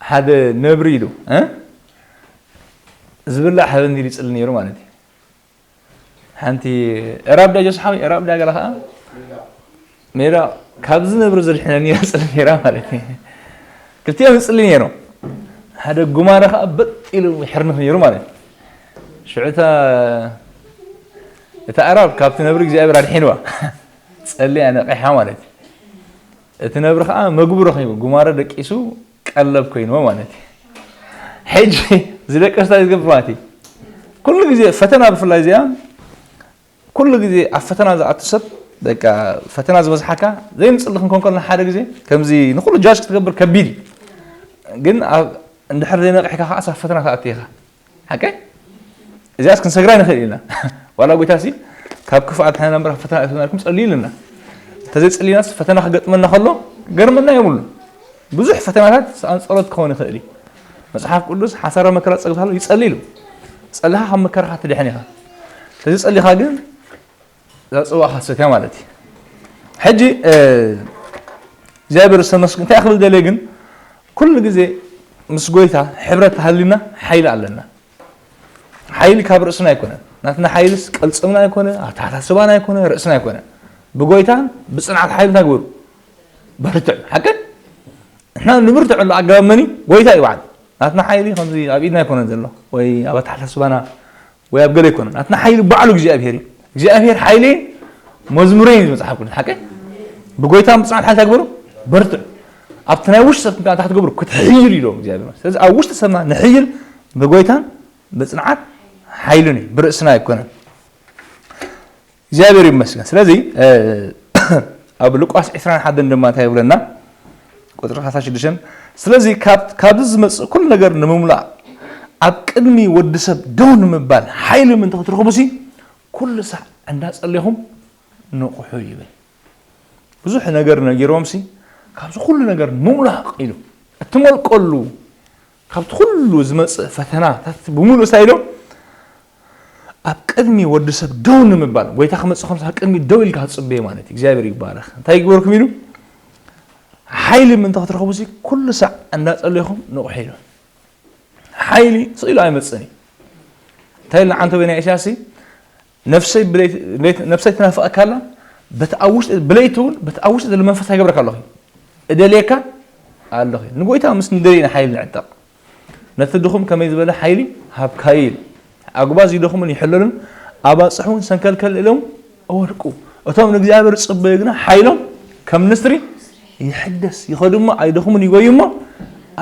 ሓደ ነብሪ ኢሉ፣ እ? ዝብላዕ ሃበኒ ኢሉ ይጽሊ ነይሩ ማለት እዩ። ሓንቲ ዕራብ ዳ ጆስ ሓወይ፣ ዕራብ ዳ ገለ ኸዓ ሜዳ ካብዚ ነብሪ ዘድሕነኒ እያ ዝጽሊ ነይራ ማለት እዩ። ክልቲኦም ይጽሊ ነይሮም። ሓደ ጉማረ ኸዓ በጥ ኢሉ ይሕርንፍ ነይሩ ማለት እዩ። ሽዑ እታ፣ እታ ዕራብ ካብቲ ነብሪ እግዚኣብሔር ኣድሒንዋ። ጸሊያ ነቒሓ ማለት እዩ። እቲ ነብሪ ኸዓ መግቡ ረኺቡ፣ ጉማረ ደቂሱ ቀለብ ኮይንዎ ማለት እዩ። ሕጂ ዝደቀስታ ዝገብር ማለት እዩ። ኩሉ ግዜ ፈተና ብፍላይ እዚኣ፣ ኩሉ ግዜ ኣብ ፈተና ዝኣቱ ሰብ፣ በቃ ፈተና ዝበዝሓካ፣ ዘይንጽሊ ክንኮን ከለና ሓደ ግዜ፣ ከምዚ ንኹሉ ጃጅ ክትገብር ከቢድ እዩ። ግን ኣብ፣ እንድሕር ዘይነቂሕካ ኸዓ ኣብ ፈተና ትኣቱ ኢኻ። ሓቀይ? እዚኣስ ክንሰግራ ንኽእል ኢና። ዋላ ጎይታ ሲ፣ ካብ ክፍኣት ንሕና እምበር ፈተና ኣይትእትወና ኢልኩም ጸልዩ ኢሉና። እንተዘይጸሊናስ ፈተና ክገጥመና ከሎ፣ ገርመና የብሉን። ብዙሕ ፈተናታት ሰኣን ጸሎት ክኸውን ይኽእል እዩ። መጽሓፍ ቅዱስ ሓሳረ መከራ ጸግብ ሃሎ ይጸሊ ኢሉ። ጸሊኻ ካብ መከራኻ ትድሕን ኢኻ። እንተዘይጸሊኻ ግን እዛ ጽዋእኻ ትሰትያ ማለት እዩ። ሕጂ፣ እ፣ እግዚኣብሔር ዝተመስገን፣ እንታይ ክብል ደልየ ግን፣ ኩሉ ግዜ ምስ ጎይታ ሕብረት ተሃሊና ሓይሊ ኣለና። ሓይሊ ካብ ርእስና ኣይኮነን። ናትና ሓይልስ ቅልጽምና ኣይኮነ፣ ኣተሓሳስባና ኣይኮነ፣ ርእስና ኣይኮነ። ብጎይታን ብጽንዓት ሓይሊ እንታይ ግበሩ? በርትዑ። ሓቅን? ንሕና ንብርትዐሉ ኣገባብ መን እዩ? ጎይታ እዩ ባዕሉ። ናትና ሓይሊ ከምዚ ኣብ ኢድና ኣይኮነን ዘሎ፣ ወይ ኣብ ኣተሓሳስባና፣ ወይ ኣብ ገለ ኣይኮነን። ናትና ሓይሊ ባዕሉ እግዚኣብሔር እዩ። እግዚኣብሔር ሓይለይን መዝሙረይን እዩ መጽሓፍ ቅዱስ። ሓቀይ? ብጎይታ ብጽንዓት ሓይሊ እንታይ ግበሩ? በርትዑ። ኣብቲ ናይ ውሽጢ ሰብ እንታይ ክትገብሩ? ክትሕይሉ ኢሎም እግዚኣብሔር። ስለዚ ኣብ ውሽጢ ሰብና ንሕይል ብጎይታን ብጽንዓት ሓይሉን እዩ፣ ብርእስና ኣይኮነን። እግዚኣብሔር ይመስገን። ስለዚ፣ እ፣ ኣብ ሉቃስ ዕስራን ሓደን ድማ እንታይ ይብለና? ቁጽሪ ዓሰርተ ሽዱሽተ፣ ስለዚ ካብ፣ ካብዚ ዝመጽእ ኩሉ ነገር ንምምላእ ኣብ ቅድሚ ወዲ ሰብ ደው ንምባል ሓይሊ ምእንቲ ክትረኽቡሲ ኩሉ ሳዕ እንዳጸለኹም ንቕሑ ይብል። ብዙሕ ነገር ነጊሮምሲ ካብዚ ኩሉ ነገር ምምላቕ ኢሉ እቲ መልቀሉ ካብቲ ኩሉ ዝመጽእ ፈተናታት ብምሉእ እንታይ ኢሎም ኣብ ቅድሚ ወዲ ሰብ ደው ንምባል፣ ጎይታ ክመጽእ ከሎ ኣብ ቅድሚ ደው ኢልካ ክትጽበዮ ማለት እዩ። እግዚኣብሔር ይባረኽ። እንታይ ይግበርኩም ኢሉ? ሓይሊ ምእንቲ ክትረኽቡ ሲ ኩሉ ሳዕ እንዳጸለይኹም ንቑሑ ኢሉ። ሓይሊ ስቕ ኢሉ ኣይመጽእን እዩ። እንታይ ኢልና ዓንተቦ ናይ ኢሳያስ ሲ ነፍሰይ ብለይቲ ነፍሰይ ትናፍቐካ ኣላ። በቲ ኣብ ውሽጢ ብለይቲ እውን በቲ ኣብ ውሽጢ ዘሎ መንፈስ ኣይገብረካ ኣለኹ፣ እደልየካ ኣለኹ። ንጎይታ ምስ ንደልይ ኢና ሓይሊ ንዕጠቕ። ነቲ ድኹም ከመይ ዝበለ ሓይሊ ሃብካዩ ኢሉ። ኣጉባዝ ይደኽሙን ይሕለሉን፣ ኣባጽሕ እውን ሰንከልከል ኢሎም እወድቁ። እቶም ንእግዚኣብሔር ዝጽበዩ ግና ሓይሎም ከም ንስሪ ይሕደስ። ይኸዱ እሞ ኣይደኽሙን፣ ይጎዩ እሞ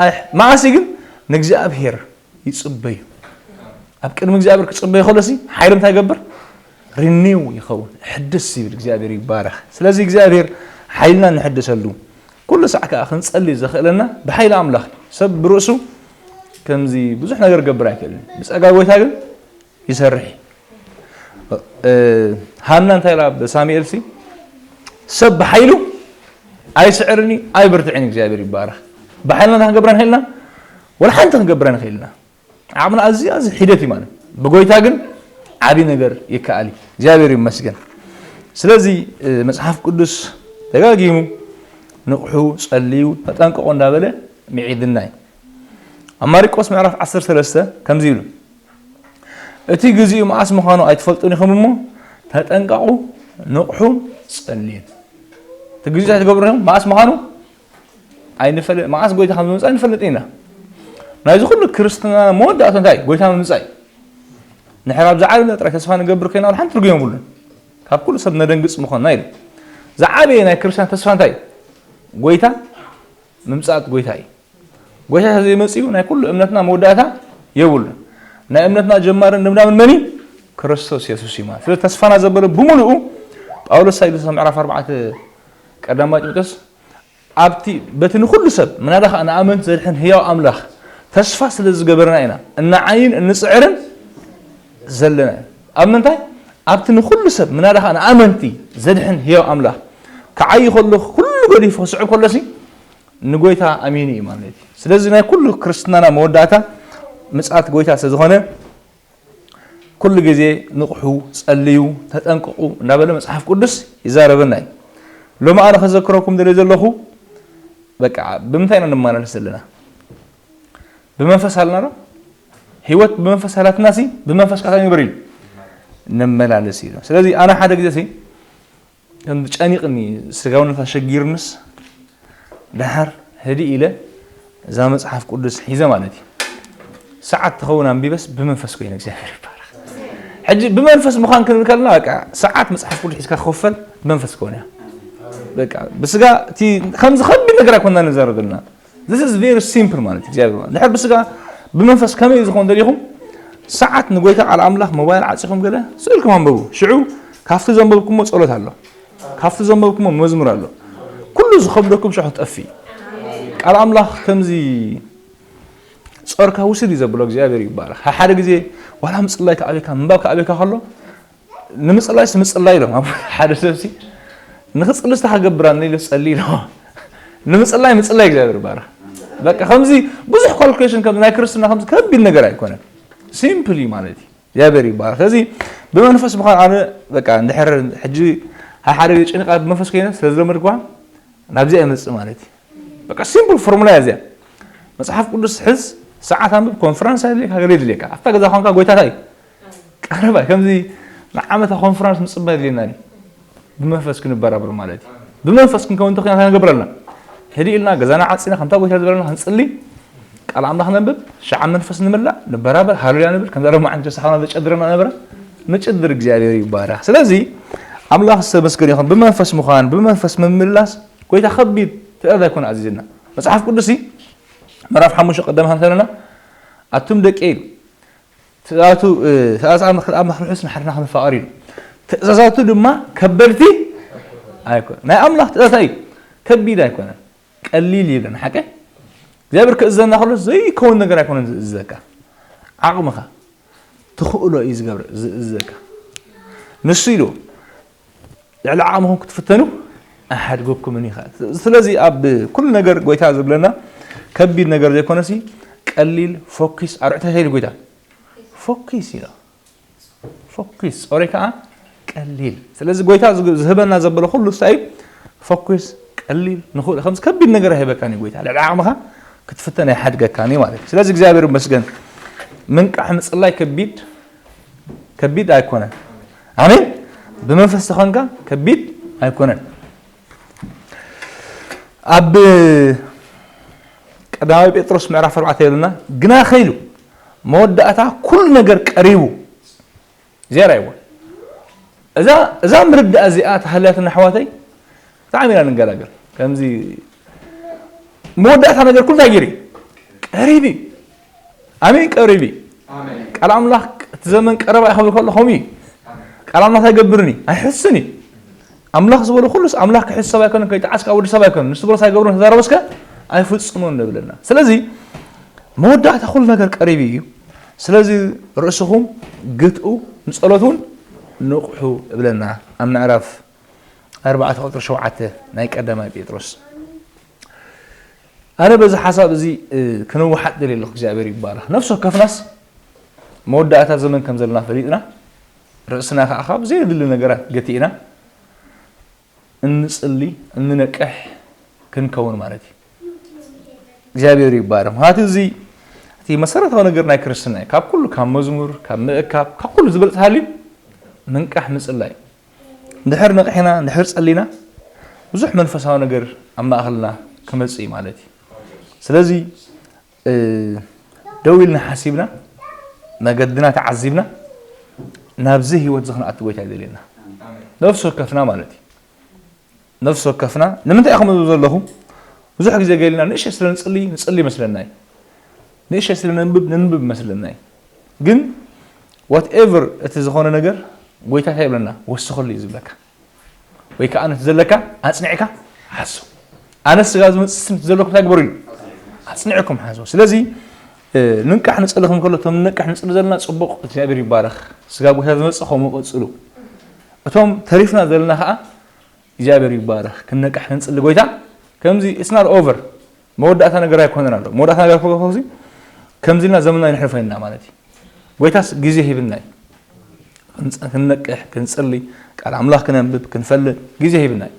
ኣይ- መዓስ ግን ንእግዚኣብሔር ይጽበዩ። ኣብ ቅድሚ እግዚኣብሔር ክጽበዩ ከሎሲ ሓይሎም እንታይ ይገብር? ሪኒው ይኸውን፣ ሕድስ ይብል። እግዚኣብሔር ይባረኽ። ስለዚ እግዚኣብሔር ሓይልና ንሕድሰሉ ኩሉ ሳዕ ከዓ ክንጸሊ ዘኽእለና ብሓይሊ ኣምላኽ እዩ። ሰብ ብርእሱ ከምዚ ብዙሕ ነገር ክገብር ኣይክእልን፣ ብጸጋ ጎይታ ግን ይሰርሕ እዩ። እ፣ ሃና እንታይ ኢላ ብሳሙኤል ሲ ሰብ ብሓይሉ ኣይስዕርን እዩ ኣይብርትዕን እዩ። እግዚኣብሔር ይባረኽ። ብሓይልና እንታይ ክንገብር ንኽእልና? ወላ ሓንቲ ክንገብር ንኽእልና። ዓቕምና ኣዝዩ ኣዝዩ ሒደት እዩ ማለት። ብጎይታ ግን ዓቢ ነገር ይከኣል እዩ። እግዚኣብሔር ይመስገን። ስለዚ እ፣ መጽሓፍ ቅዱስ ደጋጊሙ ንቕሑ፣ ጸልዩ፣ ተጠንቀቑ እንዳበለ ምዒድና እዩ። ኣብ ማርቆስ ምዕራፍ ዓሰርተ ሰለስተ ከምዚ ይብሉ፣ እቲ ግዚኡ መዓስ ምዃኑ ኣይትፈልጡን ኢኹም እሞ ተጠንቀቑ፣ ንቕሑ፣ ጸልዩ። እቲ ግዚኡ እንታይ ትገብሩ ኢኹም? መዓስ ምዃኑ ኣይንፈልጥ፣ መዓስ ጎይታ ከም ዝመጽእ ኣይንፈልጥ ኢና። ናይዚ ኩሉ ክርስትና መወዳእታ እንታይ? ጎይታ ምምጻእ እዩ። ንሕና ኣብዚ ዓለም ጥራይ ተስፋ ንገብር ኮይና ሓንቲ ትርጉም የብሉን። ካብ ኩሉ ሰብ ነደንግጽ ምኾንና ኢሉ። ዝዓበየ ናይ ክርስቲያን ተስፋ እንታይ እዩ? ጎይታ ምምጻእ ጎይታ እዩ። ጎይታ ዘይመጽኡ ናይ ኩሉ እምነትና መወዳእታ የብሉን። ናይ እምነትና ጀማርን ድምዳምን መን እዩ? ክርስቶስ የሱስ እዩ ማለት። ስለዚ ተስፋና ዘበለ ብምሉኡ ጳውሎስ ሳይዶስ ምዕራፍ ኣርባዕተ ቀዳማይ ጢሞቴዎስ ኣብቲ በቲ ንኹሉ ሰብ ምናዳ ኸዓ ንኣመንቲ ዘድሕን ህያው ኣምላኽ ተስፋ ስለ ዝገበርና ኢና እንዓይን እንጽዕርን ዘለና። ኣብ ምንታይ? ኣብቲ ንኹሉ ሰብ ምናዳ ኸዓ ንኣመንቲ ዘድሕን ህያው ኣምላኽ ክዓይ ከሎ ኩሉ ገዲፉ ክስዕብ ከሎሲ ንጎይታ ኣሚኑ እዩ ማለት እዩ። ስለዚ ናይ ኩሉ ክርስትናና መወዳእታ ምጽኣት ጎይታ ስለ ዝኾነ ኩሉ ግዜ ንቕሑ፣ ጸልዩ፣ ተጠንቀቑ እንዳበለ መጽሓፍ ቅዱስ ይዛረበና እዩ። ሎሚ ኣነ ከዘክረኩም ደልየ ዘለኹ በቃ ብምንታይ ኢና ንመላለስ ዘለና? ብመንፈስ ኣለና ዶ? ህይወት ብመንፈስ ሃላትናሲ ብመንፈስ ካታ ንበር ኢሉ ንመላለስ ኢሉ። ስለዚ ኣነ ሓደ ግዜ ሲ ከም ጨኒቕኒ ስጋውነት ኣሸጊርንስ ደሓር ህድእ ኢለ እዛ መጽሓፍ ቅዱስ ሒዘ ማለት እዩ። ሰዓት ትኸውን ኣንቢበስ ብመንፈስ ኮይነ እግዚኣብሔር ይባረኽ። ሕጂ ብመንፈስ ምዃን ክንብል ከለና በቃ ሰዓት መጽሓፍ ቅዱስ ሒዝካ ክኸፈል ብመንፈስ ክኸውን እያ። በቃ ብስጋ እቲ ከምዚ ከቢድ ነገር ኣይኮንና ንዛረብ ዘለና። This is very simple ማለት እዩ። እግዚኣብሔር ማለት ድሕር ብስጋ ብመንፈስ ከመይ እዩ ዝኾን ደሊኹም? ሰዓት ንጎይታ ቃል ኣምላኽ ሞባይል ዓጺኹም ገለ ስእልኩም ኣንበቡ። ሽዑ ካብቲ ዘንበብኩሞ ጸሎት ኣሎ፣ ካብቲ ዘንበብኩሞ መዝሙር ኣሎ። ኩሉ ዝኸብደኩም ሽዑ ክጠፍእ እዩ። ቃል ኣምላኽ ከምዚ ጾርካ ውስድ እዩ ዘብሎ እግዚኣብሔር ይባረኽ። ሓደ ግዜ ዋላ ምጽላይ ክኣብየካ ምንባብ ክኣብየካ ከሎ ንምጽላይስ ምጽላይ ኢሎም ኣብ ሓደ ሰብሲ ንኽጽሊ ስታ ክገብራኒ ኢለ ጸሊ ኢሎ ንምጽላይ ምጽላይ እግዚኣብሔር ይባረኽ። በቃ ከምዚ ብዙሕ ካልኩሌሽን ከም ናይ ክርስትና ከምዚ ከቢድ ነገር ኣይኮነን። ሲምፕል እዩ ማለት እዩ። እግዚኣብሔር ይባረኽ። ስለዚ ብመንፈስ ምዃን ኣነ በቃ እንድሕር ሕጂ ሓደ ጭንቃት ብመንፈስ ኮይነ ስለ ዝለመድኳ ናብዚኣ ይመጽእ ማለት እዩ። በቃ ሲምፕል ፎርሙላ እያ እዚኣ። መጽሓፍ ቅዱስ ሕዝ፣ ሰዓት ኣንብብ፣ ኮንፈረንስ ኣድልየካ፣ ገለ የድልየካ። ኣብታ ገዛ ኳንካ ጎይታ እንታይ እዩ? ቀረባ ከምዚ ንዓመታ ኮንፈረንስ ምጽባይ የድልየና ድዩ? ብመንፈስ ክንበራበር ማለት እዩ። ብመንፈስ ክንከውን እንተኾይና እንታይ ንገብር ኣለና? ህድእ ኢልና ገዛና ዓጺና ከምታ ጎይታ ዝበለና ክንጽሊ፣ ቃል ኣምላኽ ነንብብ፣ ሸዓ መንፈስ ንምላእ፣ ንበራበር፣ ሃሌሉያ ንብል፣ ከምዛ ሎማዓንቲ ተሳሓና ዘጨድረና ነበረ፣ ንጭድር እግዚኣብሔር ይባረኽ። ስለዚ ኣምላኽ ዝተመስገነ ይኹን። ብመንፈስ ምዃን፣ ብመንፈስ ምምላስ፣ ጎይታ ከቢድ ትእዛዝ ኣይኮነ ኣዚዝና። መጽሓፍ ቅዱስ ምዕራፍ ሓሙሽተ ቀዳማይ ሃምሳ ኣለና፣ ኣቱም ደቂ ኢሉ፣ ትእዛዛቱ፣ እ፣ ትእዛዝ ኣምላኽ ኣብ ምሕርሑስ ንሓድና ክንፋቐር ኢሉ። ትእዛዛቱ ድማ ከበድቲ ኣይኮነ። ናይ ኣምላኽ ትእዛዝ እዩ፣ ከቢድ ኣይኮነን፣ ቀሊል ይብለን። ሓቀ እግዚኣብሔር ክእዘና ከሎ ዘይከውን ነገር ኣይኮነን ዝእዘካ። ዓቕምኻ ትኽእሎ እዩ ዝገብር፣ ዝእዘካ። ንሱ ኢሉ ልዕሊ ዓቕምኹም ክትፍተኑ ኣሓድገኩምን እዩ። ስለዚ ኣብ ኩሉ ነገር ጎይታ ዝብለና ከቢድ ነገር ዘይኮነሲ ቀሊል፣ ፎኪስ፣ ኣርዕተ ኢሉ ጎይታ። ፎኪስ ኢሎ። ፎኪስ፣ ጾረይ ከኣ ቀሊል። ስለዚ ጎይታ ዝግ-፣ ዝህበና ዘበለ ኩሉ እንታይ እዩ? ፎኪስ፣ ቀሊል፣ ንኹ-፣ ከምዚ ከቢድ ነገር ኣይህበካን እዩ ጎይታ። ልዕሊ ዓቕምኻ ክትፍተን ኣይሓድገካን እዩ ማለት እዩ። ስለዚ እግዚኣብሔር ይመስገን። ምንቃሕ ምጽላይ ከቢድ፣ ከቢድ ኣይኮነን። ኣሜን። ብመንፈስ ተኾንካ ከቢድ ኣይኮነን። ኣብ ቀዳማዊ ጴጥሮስ ምዕራፍ ኣርባዕተ ይብለና፣ ግና ከይሉ መወዳእታ ኩሉ ነገር ቀሪቡ። ዝያዳ ይዎ። እዛ፣ እዛ ምርዳእ እዚኣ ተሃልያትና ኣሕዋተይ፣ ብጣዕሚ ኢና ንገላገል። ከምዚ መወዳእታ ነገር ኩሉ እንታይ ገይሩ እዩ? ቀሪቡ እዩ። ኣሜን፣ ቀሪቡ እዩ። ኣሜን። ቃል ኣምላኽ እቲ ዘመን ቀረባ እዩ ክብል ከሎ ከምኡ እዩ። ቃል ኣምላኽ ኣይገብርን እዩ፣ ኣይሕስን እዩ። ኣምላኽ ዝበሎ ኩሉስ ኣምላኽ ክሕስ ሰብ ኣይኮነን፣ ከይጠዓስ ካብ ወዲ ሰብ ኣይኮነን። ንሱ ዝበሎ ኣይገብሮን፣ ተዛረቦስከ ኣይፍጽሞን ንብለና። ስለዚ መወዳእታ ኩሉ ነገር ቀሪቡ እዩ። ስለዚ ርእስኹም ግትኡ፣ ንጸሎት እውን ንቕሑ እብለና ኣብ ምዕራፍ ኣርባዕተ ቁጽሪ ሸውዓተ ናይ ቀዳማይ ጴጥሮስ። ኣነ በዚ ሓሳብ እዚ፣ እ፣ ክንውሓጥ ደልየ ኣለኹ። እግዚኣብሔር ይባረኽ። ነፍሲ ወከፍናስ መወዳእታ ዘመን ከም ዘለና ፈሊጥና፣ ርእስና ከኣ ካብ ዘየድሊ ነገራት ገቲእና እንጽሊ፣ እንነቅሕ ክንከውን ማለት እዩ። እግዚኣብሔር ይባረኽ። ምኽንያቱ እዚ እቲ መሰረታዊ ነገር ናይ ክርስትና እዩ። ካብ ኩሉ፣ ካብ መዝሙር፣ ካብ ምእካብ፣ ካብ ኩሉ ዝበልጽ ሃልዩ ምንቃሕ ምጽላይ። እንድሕር ነቂሕና፣ እንድሕር ጸሊና፣ ብዙሕ መንፈሳዊ ነገር ኣብ ማእከልና ክመጽእ እዩ ማለት እዩ። ስለዚ፣ እ፣ ደው ኢልና ሓሲብና፣ መገድና ተዓዚብና፣ ናብዚ ህይወት እዚ ክንኣቱ ጎይታ ይደልየና። ነፍሲ ወከፍና ማለት እዩ። ነፍሲ ወከፍና፣ ንምንታይ ኢኹም ትብሉ ዘለኹም? ብዙሕ ግዜ ገሊና ንእሽተይ ስለ ንጽሊ፣ ንጽሊ ይመስለና እዩ። ንእሽተይ ስለ ነንብብ፣ ነንብብ ይመስለና እዩ። ግን ዋትኤቨር እቲ ዝኾነ ነገር፣ ጎይታ እንታይ ይብለና? ወስኸሉ እዩ ዝብለካ። ወይ ከኣ ነቲ ዘለካ ኣጽኒዕካ ሓዞ። ኣነ ስጋ ዝመጽእ ስም ዘለኩም እንታይ ግበሩ ኢሉ? ኣጽኒዕኩም ሓዞ። ስለዚ፣ እ፣ ንንቃሕ ንጽሊ ክንከሎ፣ እቶም ንንቃሕ ንጽሊ ዘለና ጽቡቕ፣ እግዚኣብሔር ይባረኽ። ስጋ ጎይታ ዝመጽእ ከምኡ ቀጽሉ። እቶም ተሪፍና ዘለና ከኣ እግዚኣብሔር ይባረኽ። ክንነቅሕ ክንጽሊ ጎይታ ከምዚ it's not over። መወዳእታ ነገር ኣይኮነን ኣሎ። መወዳእታ ነገር ከሎ ከምዚ ኢልና ዘመንና ይንሕልፎ ኢና ማለት እዩ። ጎይታስ ግዜ ሂብና እዩ። ክንጸ-፣ ክንነቅሕ፣ ክንጽሊ፣ ቃል ኣምላኽ ክነንብብ፣ ክንፈልጥ ግዜ ሂብና እዩ።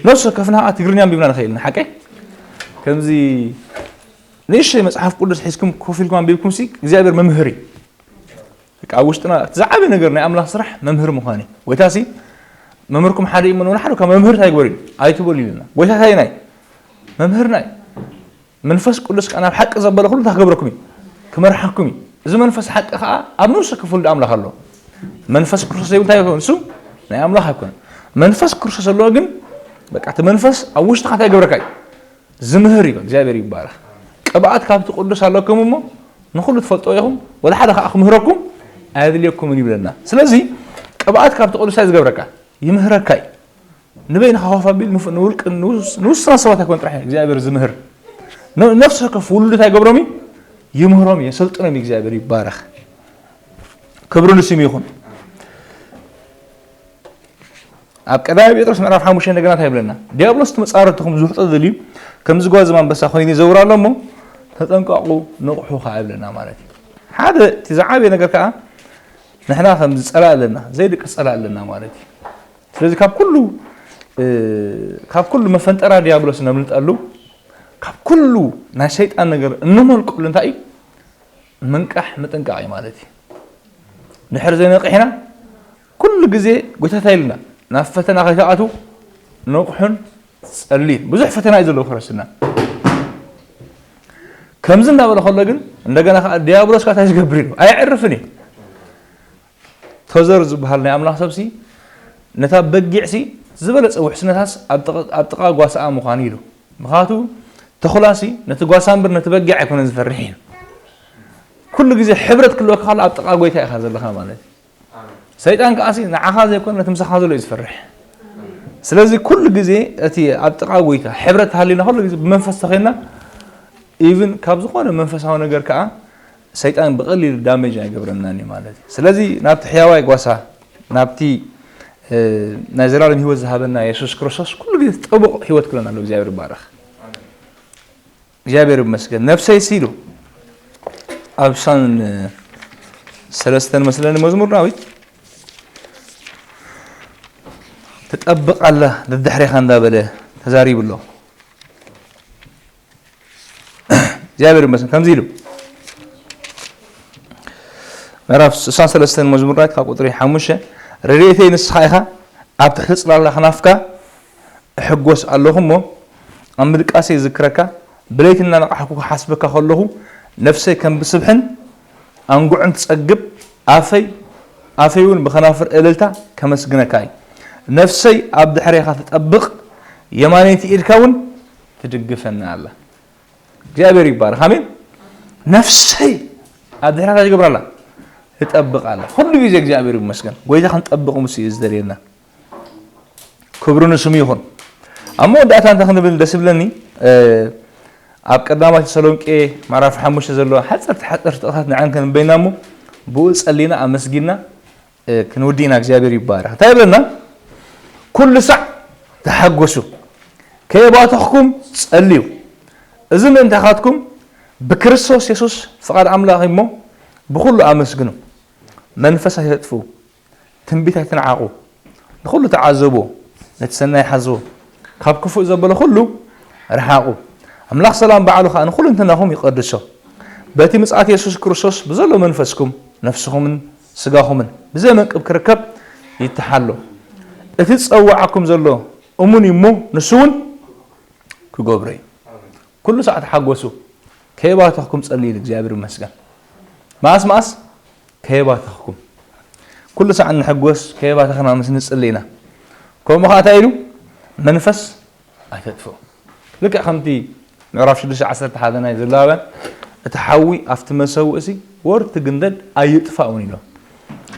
ነፍሲ ወከፍና ከኣ ትግርኛ ኣንቢብና ንኽእል ኢና፣ ሓቀይ? ከምዚ ንእሽተይ መጽሓፍ ቅዱስ ሒዝኩም ኮፍ ኢልኩም ኣንቢብኩም ሲ እግዚኣብሔር መምህር እዩ። በቃ ኣብ ውሽጥና እቲ ዝዓበየ ነገር ናይ ኣምላኽ ስራሕ መምህር ምዃን እዩ። ጎይታ ሲ መምህርኩም ሓደ እዩ እሞ ንሓደ ካብ መምህር እንታይ ግበሩ እዩ? ኣይትበሉ ኢሉና። ጎይታ እንታይ ናይ? መምህርና እዩ። መንፈስ ቅዱስ ከኣ ናብ ሓቂ ዘበለ ኩሉ እንታይ ክገብረኩም እዩ? ክመርሓኩም እዩ። እዚ መንፈስ ሓቂ ከኣ ኣብ ነፍሲ ክፍል ኣምላኽ ኣሎ። መንፈስ ክርስቶስ ዘይብሉ እንታይ ይኸውን? እሱ ናይ ኣምላኽ ኣይኮነን። መንፈስ ክርስቶስ ዘለዎ ግን በቃ እቲ መንፈስ ኣብ ውሽጥኻ እንታይ ይገብረካ እዩ? ዝምህር እዩ። እግዚኣብሔር ይባረኽ። ቅብኣት ካብቲ ቅዱስ ኣለኩም እሞ ንኹሉ ትፈልጦ ኢኹም፣ ወላ ሓደ ከኣ ክምህረኩም ኣየድልየኩምን ይብለና። ስለዚ ቅብኣት ካብቲ ቅዱስ እንታይ ዝገብረካ? ይምህረካ እዩ። ንበይንኻ ኮፍ ኣቢል ንፍ-፣ ንውልቅ-፣ ንውስ-፣ ንውስናት ሰባት ኣይኮን ጥራሕ እግዚኣብሔር ዝምህር። ነ-፣ ነፍሲ ወከፍ ውሉድ እንታይ ይገብሮም እዩ? ይምህሮም እዩ፣ የሰልጥኖም እዩ። እግዚኣብሔር ይባረኽ። ክብሪ ንስሙ ይኹን። ኣብ ቀዳማይ ጴጥሮስ ምዕራፍ ሓሙሽተ እንደገና እንታይ ይብለና? ዲያብሎስ እቲ መጻረርትኹም ዝውሕጦ ደልዩ፣ ከምዚ ጓዝም ኣንበሳ ኮይኑ ይዘውር ኣሎ እሞ፣ ተጠንቀቑ፣ ንቕሑ ከኣ ይብለና ማለት እዩ። ሓደ እቲ ዝዓበየ ነገር ከኣ፣ ንሕና ከምዚ ጸላእ ኣለና፣ ዘይድቅስ ጸላእ ኣለና ማለት እዩ። ስለዚ ካብ ኩሉ፣ እ፣ ካብ ኩሉ መፈንጠራ ዲያብሎስ እነምልጠሉ፣ ካብ ኩሉ ናይ ሰይጣን ነገር እንመልቀሉ እንታይ እዩ? ምንቃሕ ምጥንቃቕ እዩ ማለት እዩ። ድሕሪ ዘይነቂሕና ኩሉ ግዜ ጎይታ እንታይ ኢልና? ናብ ፈተና ከይትኣትዉ ንቕሑን ጸልዩን። ብዙሕ ፈተና እዩ ዘለዎ ክርስትና። ከምዚ እናበለ ከሎ ግን እንደገና ከኣ ዲያብሎስ ከኣ እንታይ ዝገብር ኢሉ? ኣየዕርፍን እዩ። ቶዘር ዝበሃል ናይ ኣምላኽ ሰብሲ ነታ በጊዕሲ ዝበለጸ ውሕስነታስ ኣብ ጥቕ-፣ ኣብ ጥቓ ጓሳኣ ምዃኑ ኢሉ። ምኽንያቱ ተኹላሲ ነቲ ጓሳ እምበር ነቲ በጊዕ ኣይኮነን ዝፈርሕ ኢሉ። ኩሉ ግዜ ሕብረት ክህልወካ ከሎ ኣብ ጥቓ ጎይታ ኢኻ ዘለኻ ማለት እዩ። ሰይጣን ከኣሲ ንዓኻ ዘይኮነ ነቲ ምሳኻ ዘሎ እዩ ዝፈርሕ። ስለዚ ኩሉ ግዜ እቲ ኣብ ጥቓ ጎይታ ሕብረት ተሃሊና ኩሉ ግዜ ብመንፈስ ተኸይና ኢቭን ካብ ዝኾነ መንፈሳዊ ነገር ከኣ ሰይጣን ብቐሊሉ ዳሜጅ ኣይገብረናን እዩ ማለት እዩ። ስለዚ ናብቲ ሕያዋይ ጓሳ፣ ናብቲ፣ እ፣ ናይ ዘላለም ህይወት ዝሃበና የሱስ ክርስቶስ ኩሉ ግዜ ጥቡቕ ህይወት ክህልወና ኣለዎ። እግዚኣብሔር ይባረኽ። እግዚኣብሔር ይመስገን። ነፍሰይሲ ኢሉ ኣብ ሳን ሰለስተን መስለኒ መዝሙር ዳዊት ትጠብቕ ኣላ ደድሕሬኻ እንዳበለ ተዛሪቡ ኣሎ። እግዚኣብሔር ይመስገን። ከምዚ ኢሉ ምዕራፍ ስሳን ሰለስተን መዝሙር ዳዊት ካብ ቁጥሪ ሓሙሽተ፣ ረድኤተይ ንስኻ ኢኻ፣ ኣብ ትሕቲ ጽላላ ክናፍካ እሕጎስ ኣለኹ እሞ፣ ኣብ ምድቃሰይ ይዝክረካ። ብለይቲ እናነቃሕኩ ክሓስበካ ከለኹ፣ ነፍሰይ ከም ብስብሕን ኣንጉዕን ትጸግብ፣ ኣፈይ ኣፈይ እውን ብኸናፍር እልልታ ከመስግነካ እዩ። ነፍሰይ ኣብ ድሕሬኻ ትጠብቕ፣ የማነይቲ ኢድካ እውን ትድግፈና ኣላ። እግዚኣብሔር ይባረኽ። ኣሜን። ነፍሰይ ኣብ ድሕሬኻ ትገብር ኣላ፣ ትጠብቕ ኣላ። ኩሉ ግዜ እግዚኣብሔር ይመስገን። ጎይታ ክንጠብቕ ምስ እዩ ዝደልየና። ክብሪ ንስሙ ይኹን። ኣብ መወዳእታ እንታይ ክንብል ደስ ይብለኒ፣ ኣብ ቀዳማይ ተሰሎንቄ ምዕራፍ ሓሙሽተ ዘለዋ ሓፀርቲ ሓፀርቲ ጥቕሳት ንዐን ከንበይና እሞ ብኡ ጸሊና ኣመስጊና ክንውዲ ኢና። እግዚኣብሔር ይባረኽ። እንታይ ይብለና? ኩሉ ሳዕ ተሓጎሱ፣ ከየባተኽኩም ጸልዩ፣ እዚ ምእንታኻትኩም ብክርስቶስ የሱስ ፍቓድ ኣምላኽ እሞ ብኹሉ ኣመስግኑ። መንፈስ ኣይተጥፍኡ፣ ትንቢት ኣይትንዓቑ፣ ንኹሉ ተዓዘብዎ፣ ነቲ ሰናይ ሓዝዎ፣ ካብ ክፉእ ዘበለ ኩሉ ርሓቑ። ኣምላኽ ሰላም ባዕሉ ኸኣ ንኹሉ እንትናኹም ይቐድሶ። በቲ ምጽኣት የሱስ ክርስቶስ ብዘሎ መንፈስኩም ነፍስኹምን ስጋኹምን ብዘይ መንቅብ ክርከብ ይተሓሎ። እቲ ዝጸውዓኩም ዘሎ እሙን እዩ እሞ ንሱ እውን ክገብሮ እዩ። ኩሉ ሰዓት ሓጎሱ፣ ከየባተኽኩም ጸልዩ ኢሉ እግዚኣብሔር ይመስገን። መኣስ መኣስ ከየባተኽኩም፣ ኩሉ ሰዓት ንሕጎስ፣ ከየባተኽና ምስ ንጽሊ ኢና። ከምኡ ኸዓ እንታይ ኢሉ? መንፈስ ኣይተጥፍኡ። ልክዕ ከምቲ ምዕራፍ ሽዱሽተ ዓሰርተ ሓደ ናይ ዘሌዋውያን፣ እቲ ሓዊ ኣብቲ መሰውእሲ ወርቲ ግንደድ ኣይጥፋእ እውን ኢሎም።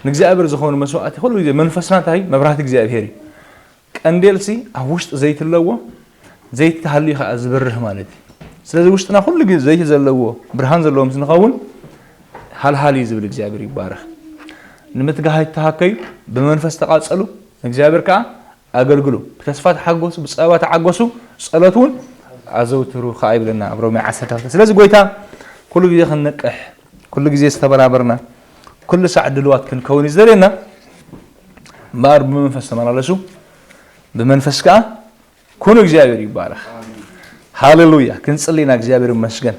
ንእግዚኣብሔር ዝኾኑ መስዋእቲ ኩሉ ግዜ መንፈስና እንታይ? መብራህቲ እግዚኣብሔር እዩ። ቀንዴልሲ ኣብ ውሽጢ ዘይቲ ኣለዎ፣ ዘይቲ ተሃልዩ ከዓ ዝበርህ ማለት እዩ። ስለዚ ውሽጥና ኩሉ ግዜ ዘይቲ ዘለዎ፣ ብርሃን ዘለዎ ምስ ንኸውን፣ ሃልሃል እዩ ዝብል እግዚኣብሔር ይባረኽ። ንምትጋህ ኣይተሃከዩ፣ ብመንፈስ ተቓጸሉ፣ ንእግዚኣብሔር ከዓ ኣገልግሉ። ብተስፋ ተሓጎሱ፣ ብጸባ ተሓጎሱ፣ ጸሎት እውን ኣዘውትሩ ከዓ ይብለና ኣብ ሮሜ ዓሰርተ ክልተ። ስለዚ ጎይታ ኩሉ ግዜ ክንነቅሕ፣ ኩሉ ግዜ ዝተበራበርና፣ ኩሉ ሳዕ ድልዋት ክንከውን እዩ ዝደልየና። እምበኣር ብመንፈስ ተመላለሱ፣ ብመንፈስ ከዓ ኩኑ። እግዚኣብሔር ይባረኽ። ሃሌሉያ። ክንጽሊ ኢና። እግዚኣብሔር ይመስገን።